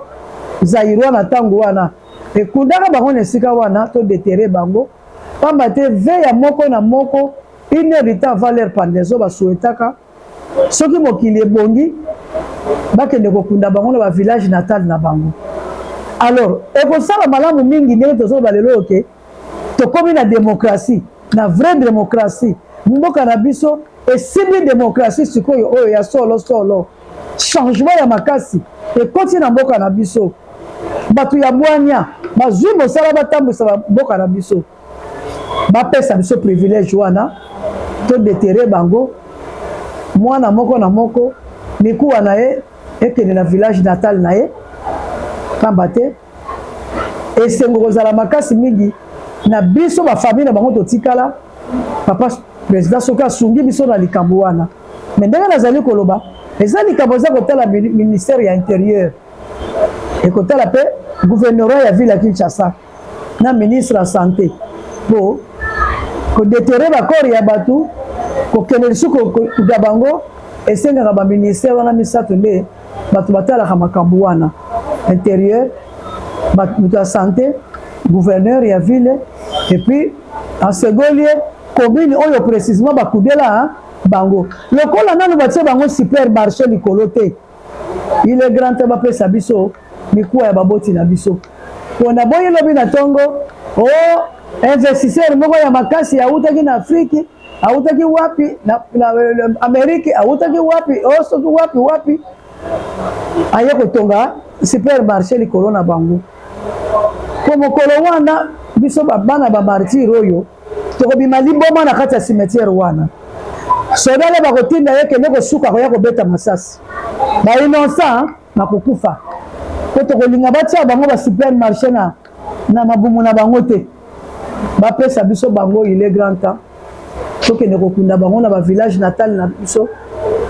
[SPEAKER 3] zaïrois na ntango wana ekundaka bango na esika wana, todéterrer bango, pamba te ve ya moko na moko, une heure du temps avant leur pendaison, basouhaitaka soki mokili ebongi bakende kokunda bango na bavillage natal na bango. Alors ekosala malamu mingi ndenge tozoloba lelo oke tokómi na démocratie, na vraie démocratie. Mboka na biso esimbi démocratie sikoyo oyo ya solo solo. Changement ya makasi ekoti na mboka na biso, bato ya bwania bazwi mosala batambwisa mboka na biso. Bapesa biso privilège wana, todéterrer bango, mwana moko na moko mikuwa na ye ekende na village natal na ye, pamba te esengo kozala makasi mingi na biso bafamille na bango totikala. Papa président soki asungi biso na likambo wana. Me ndenge nazali koloba, eza likambo eza kotala ministère ya Intérieur, ekotala mpe gouvernorat ya ville ya Kinshasa na ministre ya Santé, po kodéterrer bacorps ya bato, kokende lisusu kokuta bango, esengaka baministère wana misato nde bato batalaka makambo wana: Intérieur, moto ya Santé, gouverneur ya ville, et puis en second lieu commune oyo précisément bakudela bango. Lokola nanu batie bango supermarché likolo te, il est grand temps bapesa biso mikuwa ya baboti na biso, mpona boyi lobi na ntongo o investisseur moko ya makasi awutaki na Afrique, awutaki wapi, na Amérique, awutaki wapi o soki wapi wapi, aye kotonga supermarché likolo na bango. Po mokolo wana biso bana bamartyr oyo tokobima liboma na kati ya cimetière wana, sodale bakotinda ye kende kosuka koya kobeta masasi, bainnocent bakokufa, po tokolinga batia bango basupermarché na mabumu na bango te. Bapesa biso bango, il est grand temps tokende kokunda bango na bavillage natal na biso,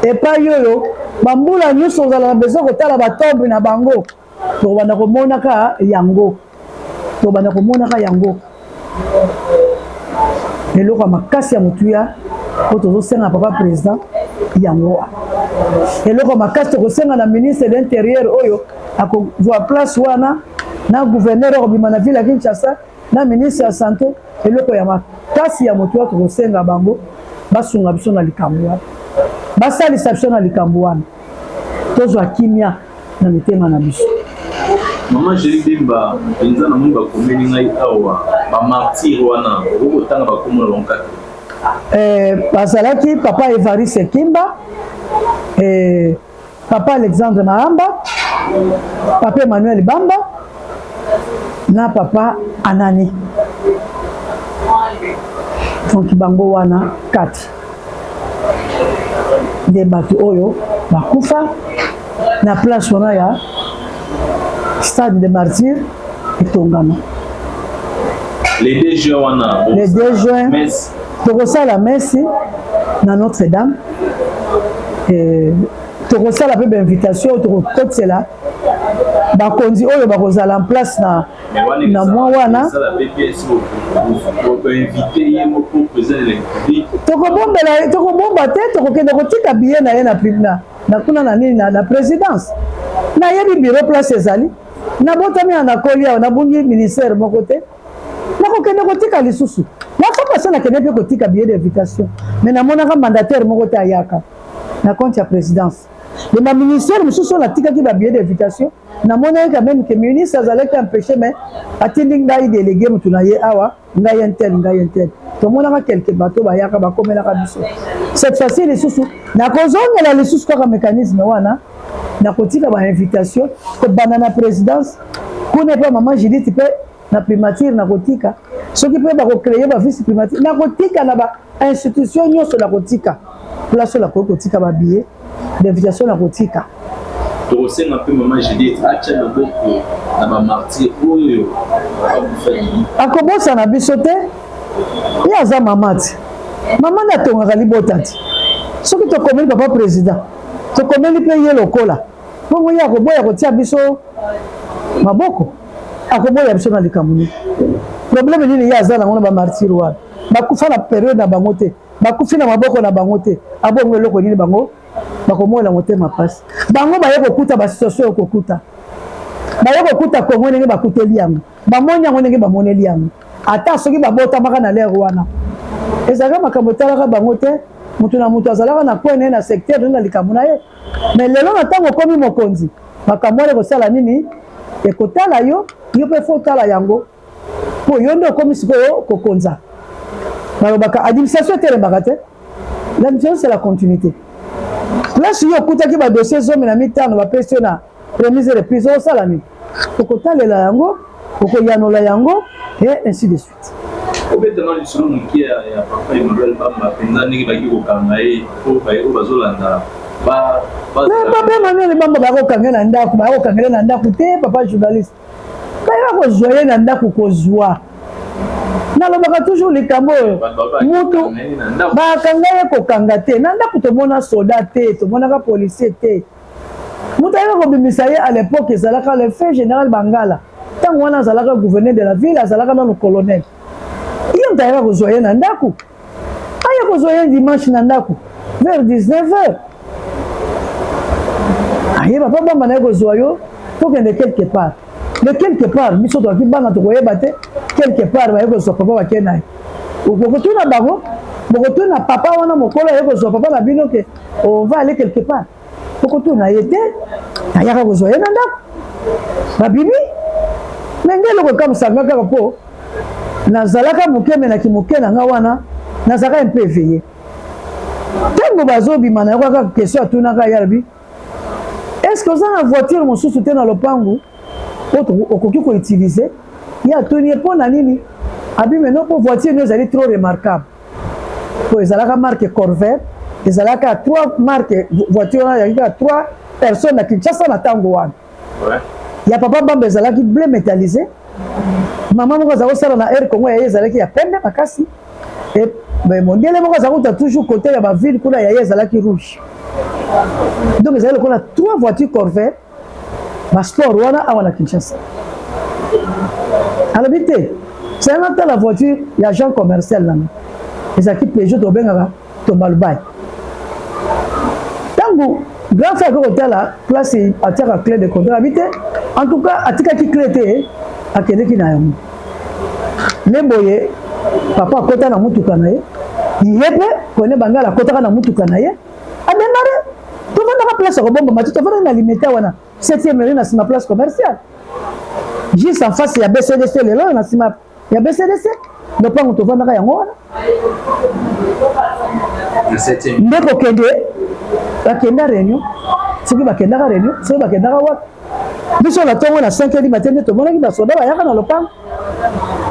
[SPEAKER 3] epai oyo bambula nyonso ozala na besoin kotala batombe na bango, tokobanda komonaka yango, tokobanda komonaka yango. Eloko ya makasi ya motuya oyo tozosenga papa président yango wana. Eloko ya makasi tokosenga na ministre de l'Intérieur oyo akozwa place wana, na gouverneur akobima na ville ya Kinshasa, na ministre ya Santé, eloko ya makasi ya motuya tokosenga bango, basunga biso na likambo wana, basalisa biso na likambo wana, tozwa kimia na mitema na biso.
[SPEAKER 2] Mama Angélique Bemba, mpenza namoni bakomeli ngai awa bamartyr wana, okoki kotanga bakombo na bango kaka?
[SPEAKER 3] Bazalaki papa Evariste Kimba, papa Alexandre Mahamba, papa Emmanuel Bamba na papa Anani. Donc bango wana 4 nde bato oyo bakufa na place wana ya stade de Martyr etongama.
[SPEAKER 2] Les 2 juin wana?
[SPEAKER 3] Le 2 juin tokosala messe na Notre Dame, tokosala mpe bainvitation oyo tokokotisela bakonzi oyo bakozala en place na mwa wana.
[SPEAKER 2] Invité ye moko président de la République?
[SPEAKER 3] Tokobombela, tokobomba te, tokokende kotika billet na ye na kuna na nini, na présidence. Nayebi bureau place ezali, nabotami na nakoli awa, nabungi ministère moko te, nakokende kotika lisusu. La fois passée nakende mpe kotika billet d'invitation, mais namonaka mandataire moko te ayaka na compte ya présidence. Mais baministère mosusu oyo natikaki babillet d'invitation, namonaki quand même que ministre azalaki empêché, mais atindi ngai délégué motu na ye awa, ngai un tel, ngai un tel. Tomonaka quelque bato bayaka, bakomelaka biso. Cette fois-ci lisusu nakozongela lisusu kaka mécanisme wana, nakotika bainvitation kobanda na présidence kuna mpe mama Judith mpe na primature. Nakotika soki mpe bakocréer bavice primature, nakotika na bainstitution nyonso, nakotika place oyo nakoki kotika babillet d'invitation, nakotika.
[SPEAKER 2] Tokosenga mpe mama Judith atya loboko na bamartyr oyo bakufaki.
[SPEAKER 3] Akobosana biso te, ye aza mama te, mama nde atongaka libota te. Soki tokomeli papa président, tokomeli mpe ye lokola bongo, ye akoboya kotia biso maboko? Akoboya biso na likambo nini? Problème nini ye aza nango na bamartyr wana? Bakufa na période na bango te, bakufi na maboko na bango te. Abongo eloko nini bango bakomona motema mpasi? Bango baye kokuta basituation oyo kokuta, baye kokuta Kongo ndenge bakuteli yango, bamoni yango ndenge bamoneli yango. Ata soki babotamaka na l'heure wana, ezalaka makambo etalaka bango te. Moto na moto azalaka na coin na ye, na secteur na likambo na ye. Mais lelo na ntango okomi mokonzi, makambo wana ekosala nini? Ekotala yo, yo mpe faut otala yango, mpo yo nde okomi sikoyo kokonza. Balobaka administration etelemaka te, l'administration, c'est la continuité. Place yo okutaki badossier 15, bapesi yo na remise, reprise, okosala nini? Okotalela yango, okoyanola yango et ainsi de suite.
[SPEAKER 2] Obetanga lisolo moke ya papa Emmanuel Bamba mpenza, ndenge baki kokanga ye, po oyo bazolanda.
[SPEAKER 3] Papa Emmanuel Bamba, bakokanga na ndako, bakokangele na ndako te. Papa journaliste, bayaka kozwa ye na ndako. Kozwa, nalobaka toujours likambo oyo, mutu bakanga ye, kokanga te na ndako. Tomona soda te, tomonaka policier te. Moto ayaka kobimisa ye à l'époque ezalaka le feu général Bangala. Ntango wana azalaka gouverneur de la ville, azalaka nano colonel. Ye moto ayaka kozwa ye na ndako. Aya kozwa ye dimanche na ndako vers 19 heures. Aye: "Papa Bamba, na ye kozwa yo, tokende quelque part." Mais quelque part, biso tozalaki bana, tokoyeba te. Quelque part baye kozwa papa, bakei na ye. Bokotuna bango, bokotuna papa wana mokolo aye kozwa papa na bino ke on va aller quelque part, bokotuna ye te. Ayaka kozwa ye na ndako, babimi. Me nde eloko ekamusanga kaka, mpo nazalaka moke, menaki moke na nga wana, nazalaka un peu éveillé. Ntango bazobima, na yo kaka question atunaka ye, alobi: "Est ce que oza na voiture mosusu te na lopangu oyo okoki koutiliser?" Ye atuni ye mpo na nini. Abi meno mpo voiture no ezali trop remarquable, po ezalaka marque Corvair. Ezalaka trois marque voiture wana, ezalaki kaka trois personnes na Kinshasa na ntango wana. Ya papa Bamba ezalaki bleu métallisé, mama moko aza kosala na Air Congo, ya ye ezalaki ya pembe makasi, mondele moko aza kuta toujours côté ya baville kuna, ya ye ezalaki rouge. Donc ezali lokola trois voitures Corvair basport wana awa na Kinshasa. Alobi te, senga tala voiture ya agent commercial nanga, ezalaki Peugeot, tobengaka Tombalubai. Ntango grand frère akoki kotala place atiaka clé de contrôle, abi te, en tout cas atikaki clé te, akendeki na yango nde boye. Papa akota na mutuka na ye, ye mpe kone Bangala akotaka na mutuka na ye, adémarrer. Tovandaka place ya kobombama te, tovandaki na Limete wana, 7e rue, na nsima place commerciale, juste en face ya BCDC. Lelo na nsima ya BCDC, lopango tovandaka yango wana. Nde kokende, bakenda réunion, soki bakendaka réunion, soki bakendaka wapi. Biso na ntongo na 5 heures du matin nde tomonaki basoda bayaka na lopango,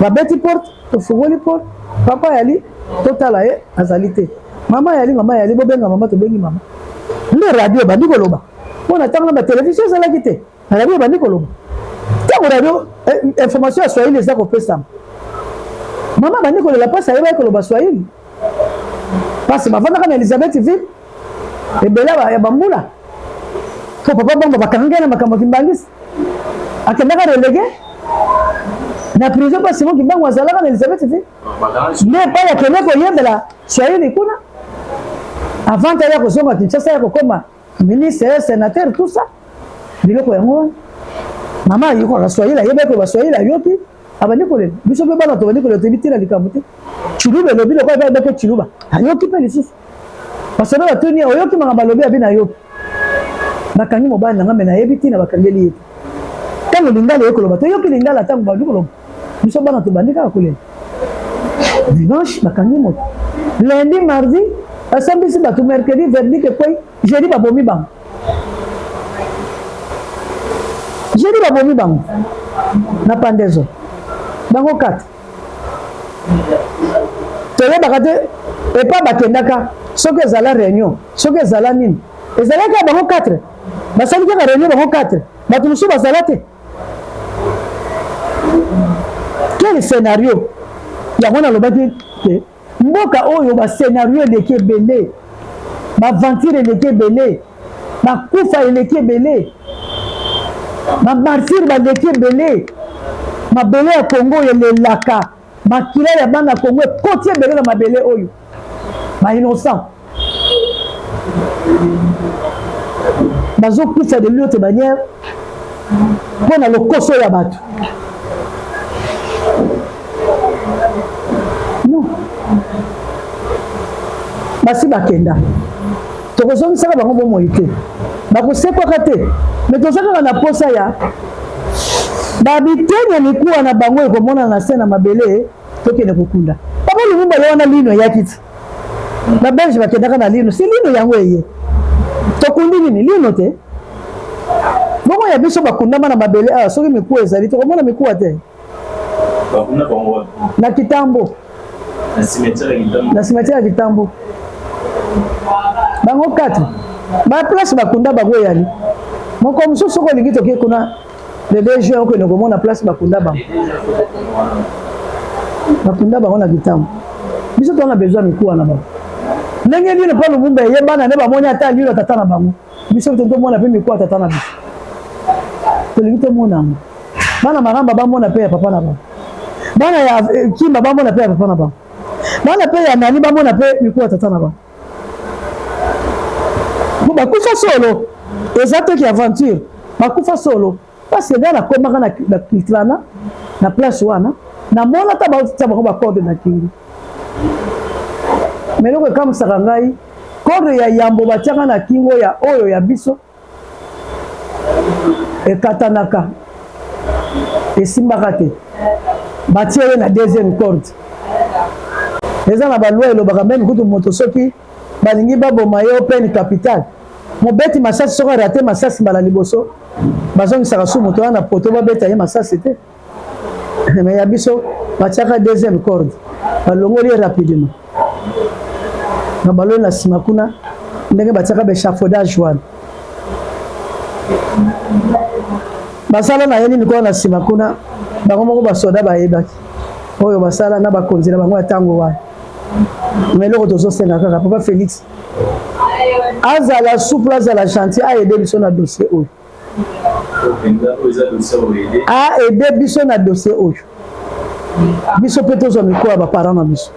[SPEAKER 3] babeti porte, tofungoli porte. Papa yali, totala ye, azali te. Mama yali, mama yali, bobenga mama. Tobengi mama, nde radio ebandi koloba, mpo na ntango na batelevizio ezalaki te. Radio ebandi koloba. Ntango radio, information ya swahili eza kopesama, mama abandi kolela mpasi. Ayebaki koloba swahili parce bavandaka na Elizabeth Ville ebele ya bambula, po papa Bamba bakangaki na makambo ya kimbangisi, akendaka relégué na prison mpo Simon Kimbangu azalaka na Elizabeth Ville. Nde epai akende koyembela swahili kuna avant aya kozonga Kinshasa, ya kokoma ministre, sénateur, tout ça. Biloko yango wana, mama ayokaka swahili, ayebaki koloba swahili, ayoki. Abandi kolela. Biso mpe bana tobandi kolela, toyebi ntina likambo te. Tshiluba elobi lokola mpe ayebaki Tshiluba. Ayoki mpe lisusu. Basoda batuni ye, oyoki makambo alobi? Abi nayoki. Bakangi mobali na ngai, me nayebi ntina bakangeli ye te. Ntango lingala eye koloba, toyoki lingala ntango bandi koloba. Biso bana tobandi kaka kolela. Dimanche bakangi moto. Lundi, mardi basambisi bato, mercredi verdict ekwei, jeudi babomi bango. Jeudi babomi bango na pandezo bango kati toyebaka te epa bakendaka soki ezala réunion soki ezala nini ezalaki ya bango 4 basali kaka réunion bango 4 bato mosusu bazala te quel scénario yango nalobaki te mboka oyo ba scénario eleki ebele baaventure eleki ebele bakufa eleki ebele bamartire baleki ebele mabele ya kongo oyo elelaka makila ya bana kongo ekoti ebele na mabele oyo ba innocent bazokufa de l'autre manière mpo na lokoso ya bato non basi bakenda tokozongisaka bango bomoi te bakosekwaka te me toza kaka na posa ya babiteni ya mikuwa na bango ekomonana na se na mabele tokende kokunda papa Lumumba ye wana lino eyaki ti ba belge bakendaka na lino si lino yango eye tokundi nini lino te bongo ya biso bakundama na mabele awa soki mikuwa ezali tokomona mikuwa te na kitambo na cimetière ya kitambo bango 4 ba place bakunda bango eyali moko mosusu soki olingi toke kuna Le 2 juin okende komona place bakunda bango. Bakunda bango na kitambo. Biso toza na besoin mikuwa na bango. Ndenge nini mpo Lumumba eyebana nde bamoni ata lilo tata na bango. Biso tolingi tomona mpe mikuwa tata na biso. Tolingi tomona yango. Bana Maramba bamona mpe ya papa na bango. Bana ya eh, Kimba bamona mpe ya papa na bango. Bana mpe ya nani bamona mpe mikuwa tata na bango. Po bakufa solo eza te ki aventure bakufa solo parce que ngai nakomaka na, na kiltrana na place wana namona ata batia bango bacorde na kingo me eloko ekamwisaka ngai corde ya yambo batiaka na kingo ya oyo ya biso ekatanaka esimbaka te batie ye na deuxième corde eza na baloi elobaka meme kutu moto soki balingi baboma ye open capital mobeti masasi soki arate masasi mbala liboso bazongisaka su moto wana na poto babeta ye masasi te mais ya biso batiaka deuxième corde balongoli ye rapidement na baloli na nsima kuna ndenge batiaka baéchafaudage wana basala na ye nini kuna na nsima kuna bango moko basoda bayebaki oyo basala na bakonzi na bango ya ntango wana mais eloko tozosenga kaka papa félix azala souple azala gentil aide biso na dossier oyo a aide biso na dossier oyo biso mpe tozwa mikuwa ya baparent na biso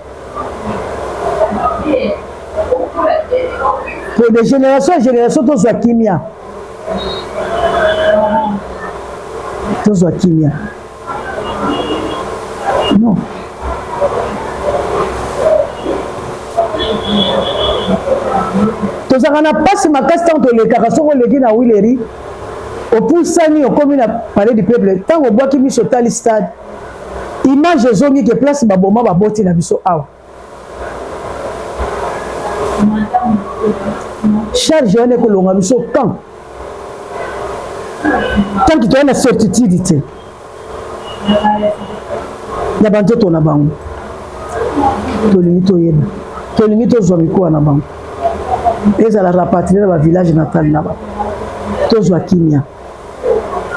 [SPEAKER 3] po de génération en génération tozwa kimia tozwa kimia non tozalaka na mpasi makasi ntango tolekaka soki oleki na wileri opusani okomi na palais du peuple ntango obwaki miso otali stade image ezongi ke place baboma baboti na biso awa charge wana ekolonga biso quand tant que toya na certitude te ya banzoto na bango tolingi toyeba tolingi tozwa mikuwa na bango ezala rapatrie na bavillage natal na bango tozwa kimia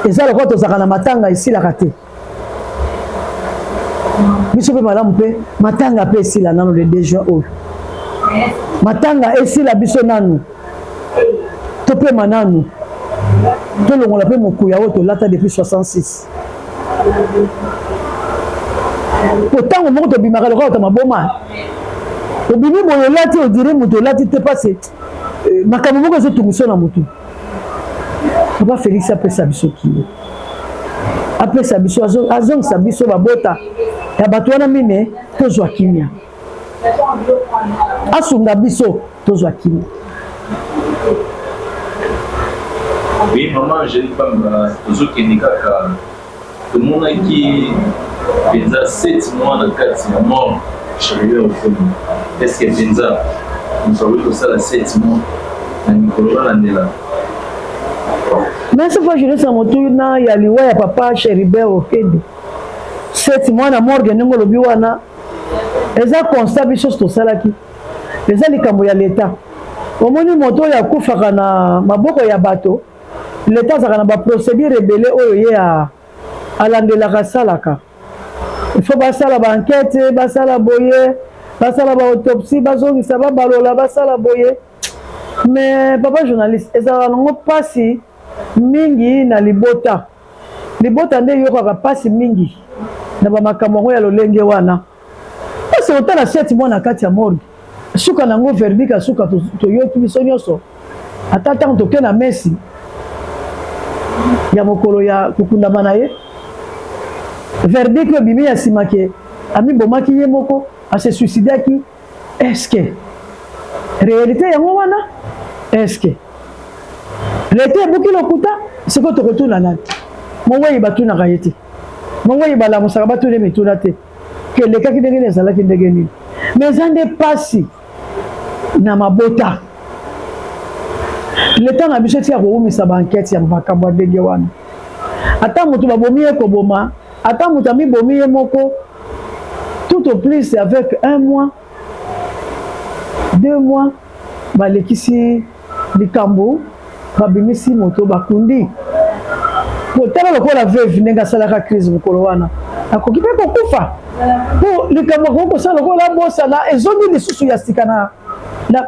[SPEAKER 3] eza lokola tozalaka na matanga esilaka te biso mpe malamu mpe matanga mpe esila nano le 2 juin oyo matanga esila biso nanu topema nanu tolongola mpe mokuya oyo tolata depuis 66 po ntango moko tobimaka lokola ota maboma obimi boye olati odire moto olati te mpasi eh, makambo moko ezotungisa na motu papa félix apesa biso kilo. Apesa biso, azongisa biso babota ya bato wana mine, tozwa kimia. Asunga biso tozwa kimia.
[SPEAKER 2] Oui, maman Angélique Bamba, tozokende kaka tomonaki mpenza 7 mois na kati ya mort Chérubin Okende. Est-ce que mpenza moto akoki kosala 7 mois na mikolo balandela?
[SPEAKER 3] Merci pour jeunesse na motuna ya liwa ya papa Chérubin Okende. 7 mois na morgue ndenge olobi wana eza constat biso tosalaki, eza likambo ya leta. Omoni moto oyo akufaka na maboko ya bato, leta azalaka na baprocédure ebele oyo ye alandelaka, asalaka. Il faut basala baenquête, basala boye, basala baautopsie, bazongisa, babalola, basala boye. Mais papa journaliste, ezalaka nango mpasi mingi na libota. Libota nde eyokaka mpasi mingi na bamakambo yango ya lolenge wana. Mpasi otala 7 mois na kati ya morgue, suka nango verdict ya suka toyoki biso nyonso. Ata ntango toke na mesi ya mokolo ya kokundama na ye, verdict oyo ebimi ya nsima ke amibomaki ye moko, ase suicidaki. Est-ce réalité yango wana? Est-ce leta ebuki lokuta? Sikoyo tokotuna nani? Mowei batunaka ye te, mowei balamusaka batuna mituna te ke elekaki ndenge nini, ezalaki ndenge nini. Mais eza nde mpasi na mabota. Leta na biso etika kowumisa baenquête ya makambo ya ndenge wana. Ata moto babomi ye koboma, ata moto amibomi ye moko, tout au plus avec un mois, 2 mois, balekisi likambo, babimisi moto, bakundi. Botala lokola veuve ndenge asalaka crise mokolo wana, akoki mpe kokufa mpo likambo akoki kosala lokola abosana, ezongi lisusu ya sika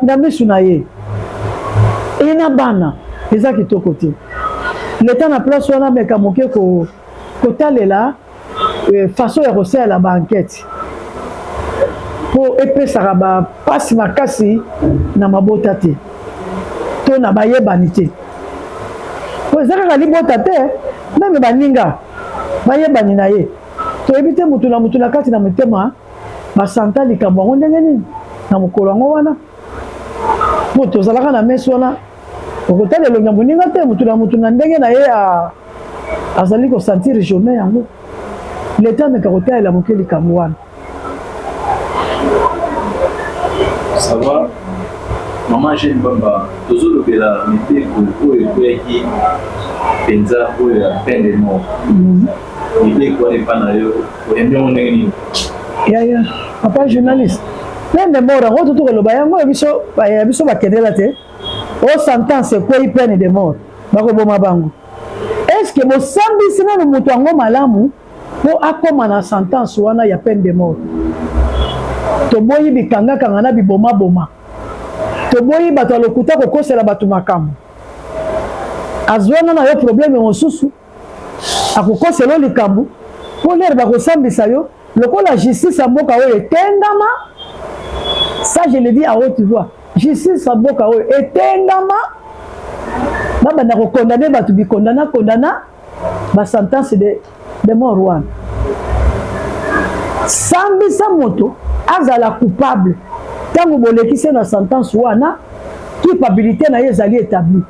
[SPEAKER 3] na misu na ye e na bana. Eza kitoko te. Leta na place wana meka moke kotalela façon ya kosalela baenquête, mpo epesaka bapasi makasi na mabota te to na bayebani te, po eza kaka libota te, même baninga bayebani na ye. Toyebi te mutu na mutu na kati na motema basanta likambo yango ndenge nini na mokolo yango wana. Po tozalaka na mesi wana, okotala elongi ya moninga te, mutu na mutu na ndenge na ye azali kosentir journée yango. Leta ameka kotalela moke likambo wana.
[SPEAKER 2] Ça va, mama Jeune Bamba, tozolobela mibeko oyo ekweyaki mpenza, oyo ya peine de mort. Mibeko wana epa na yo, oyambi yango ndenge nini?
[SPEAKER 3] Yaya papa journaliste, peine de mort yango tutu koloba yango ya biso bakendela te. O sentence ekwei, peine de mort, bakoboma bango. Est ce que bosambisi nano moto yango malamu mpo akóma na sentence wana ya peine de mort? Toboyi bikangakanga na bibomaboma, toboyi bato ya lokuta kokosela bato makambo. Azwana na yo problème mosusu, akokosela yo likambo mpo lere bakosambisa yo. Lokola justice ya mboka oyo etengama, ça je le dis à haute voix, justice ya mboka oyo etengama, babanda kocondamner bato, bikondana kondana basentence de mort wana. Sambisa moto azala coupable, ntango bolekisi na sentence wana, culpabilité na ye ezali établi.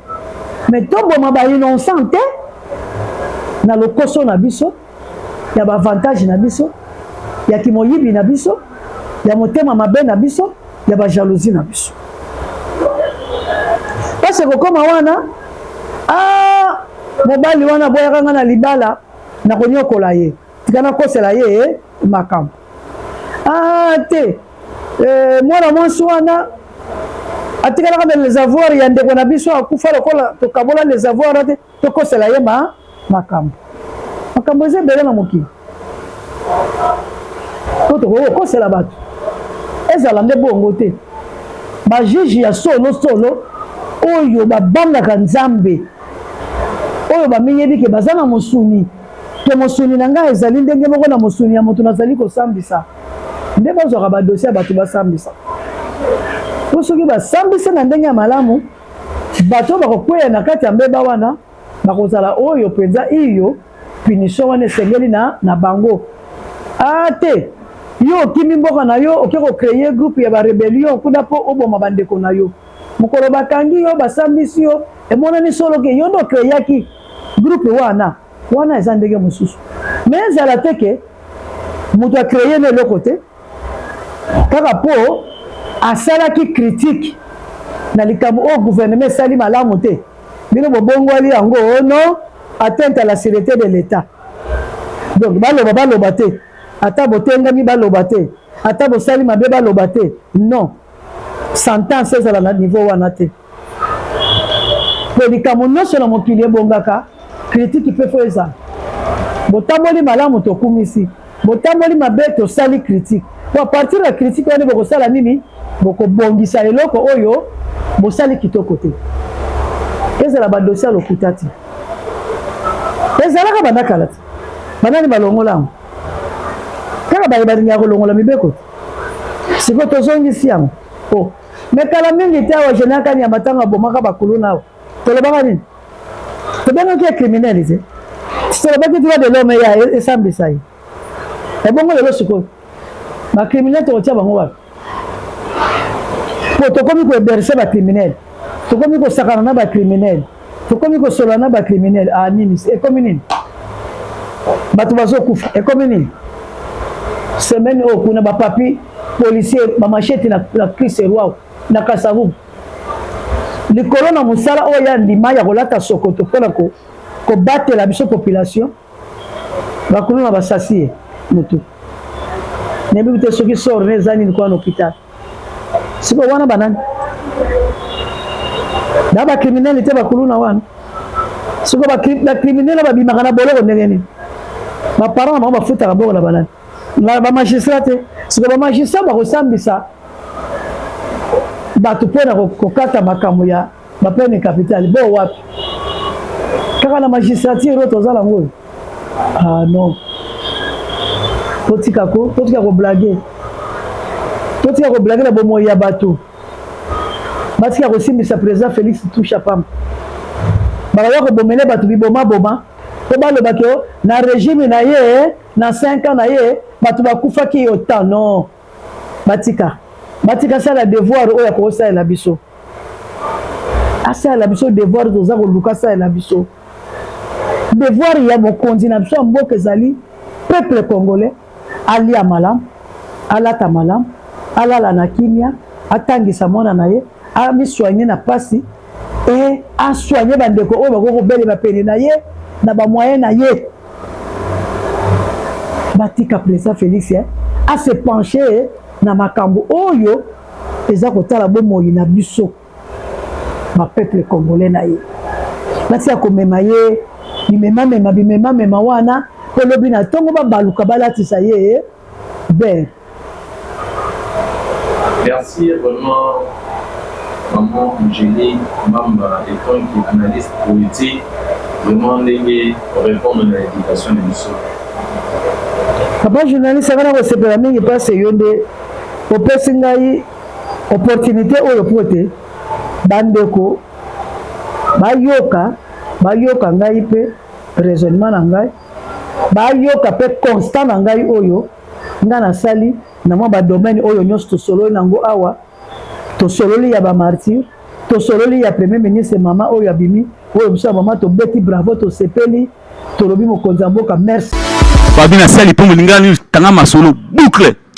[SPEAKER 3] Mais toboma bainnocent te na lokoso na biso ya baavantage na biso, ya kimoyibi na biso, ya motema mabe na biso, ya bajalousie na biso. Parce kokóma wana, ah, mobali wana aboyaka nga na libala, nakonyokola ye, tika nakosela ye makambo. Ah te, mwana mwasi wana atikalaka na les avoirs ya ndeko na biso akufa, lokola tokabola les avoirs te, tokosela ye ma makambo. Makambo eza ebele na mokili to tokoki kokosela bato. Ezala nde bongo te. Bajuge ya solo solo oyo babangaka Nzambe, oyo bamiyebi ke baza na mosuni, ke mosuni na ngai ezali ndenge moko na mosuni ya moto nazali kosambisa, nde bazwaka badossier ya bato basambisa. Po soki basambisi na ndenge ya malamu, bato bakokweya na kati ya mbeba wana bakozala oyo mpenza iyo. Punition wana esengeli na, na bango. Ah te, yo okimi mboka na yo, oke kocreye groupe ya barebellion kuna mpo oboma bandeko na yo. Mokolo bakangi yo, basambisi yo, emonani solo ke yo nde ocreyaki groupe wana. Wana eza ndenge mosusu. Mais ezala te ke moto acreye na eloko te, kaka mpo asalaki critique na likambo oyo gouvernement esali malamu te, bino bobongwali yango oh non, atteinte à la sûreté de l'État. Donc baloba baloba te, ata botengami baloba te, ata bosali mabe baloba te. Non, sentence ezala na niveau wana te, po likambo nyonso na mokili ebongaka critique mpe fo ezala. Botamboli malamu tokumisi, botamboli mabe tosali critique, po à partir ya critique wana bokosala nini? Bokobongisa eloko oyo bosali kitoko te. Ezala badossier ya lokuta te, ezalaka banda kala te. Banani balongola yango? Kaka baye balingaka kolongola mibeko te. Sikoyo tozongisi yango. Oh, me kala mingi te awa général Kanyama ntango abomaka bakuluna awa, tolobaka nini? Tobengaki ye criminel te, tolobaki droit de l'homme ya esambisa ye. Ebongo lelo sikoyo bacriminel tokotia bango wapi? Po tokomi kohéberger bacriminel, tokomi kosakana na bacriminel, tokomi kosolola na bacriminel. Ah, nini ekomi nini? Bato bazokufa, ekomi nini? Semaine oyo kuna bapapi policier bamachete na, na Chris Rwao na Kasavubu, likolo na mosala oyo ya ndima ya kolata sokoto mpona kobatela biso population, bakuluna basasi ye motu. Nayebi te soki sort ne eza nini kuna na hôpital. Sikoyo wana banani na bacriminel te, bakuluna wana? Sikoyo bacriminel babimaka na boloko ndenge nini? Baparent na bango bafutaka mbongo na banani? Na bamagistrat te. Sikoyo bamagistrat bakosambisa bato mpona kokata makambo ya bapeine capitale bo wapi? Kaka na magistrature oyo toza nango oyo? Ah non, totika ko totika koblaguer, totika koblaguer na bomoi ya bato. Batika kosimbisa président Félix touche pamba, bakoya kobomele bato bibomaboma mpo balobaki o na régime na ye, na 5 ans na ye, bato bakufaki autant. Non, batika, batika sala devoir oyo akosalela biso, asalela biso devoir toza koluka, asalela biso devoir ya mokonzi na biso ya mboka. Ezali peuple congolais alia malamu, alata malamu, alala na kimia, atangisa mwana na ye, amisoigne na pasi e asoigne bandeko oyo bakoki kobelema pene na ye na bamoyen na ye. Batika président Félix ase penche na makambo oyo eza kotala bomoi na biso bapeuple congolais na ye. Batika komema ye bimemamema bimemamema wana, mpo lobi na ntongo babaluka balatisa ye ber.
[SPEAKER 2] Merci vraiment, Maman Angélique Mamba, étant qu'analyste politique, vraiment ndenge répondre na éducation na biso.
[SPEAKER 3] Papa journaliste, anga na kosepela mingi mpasi yo nde opesi ngai opportunité oyo po ete bandeko bayoka, bayoka ngai mpe raisonnement na ngai, bayoka mpe constat na ngai oyo ngai nasali na mwa badomaine oyo nyonso tosololi nango awa. Tosololi ya bamartyr, tosololi ya premier ministre mama oyo abimi, oyo biso ya mama tobeti bravo, tosepeli, tolobi mokonzi ya mboka merci.
[SPEAKER 1] Fabi na sali mpo molingani tanga masolo boucle.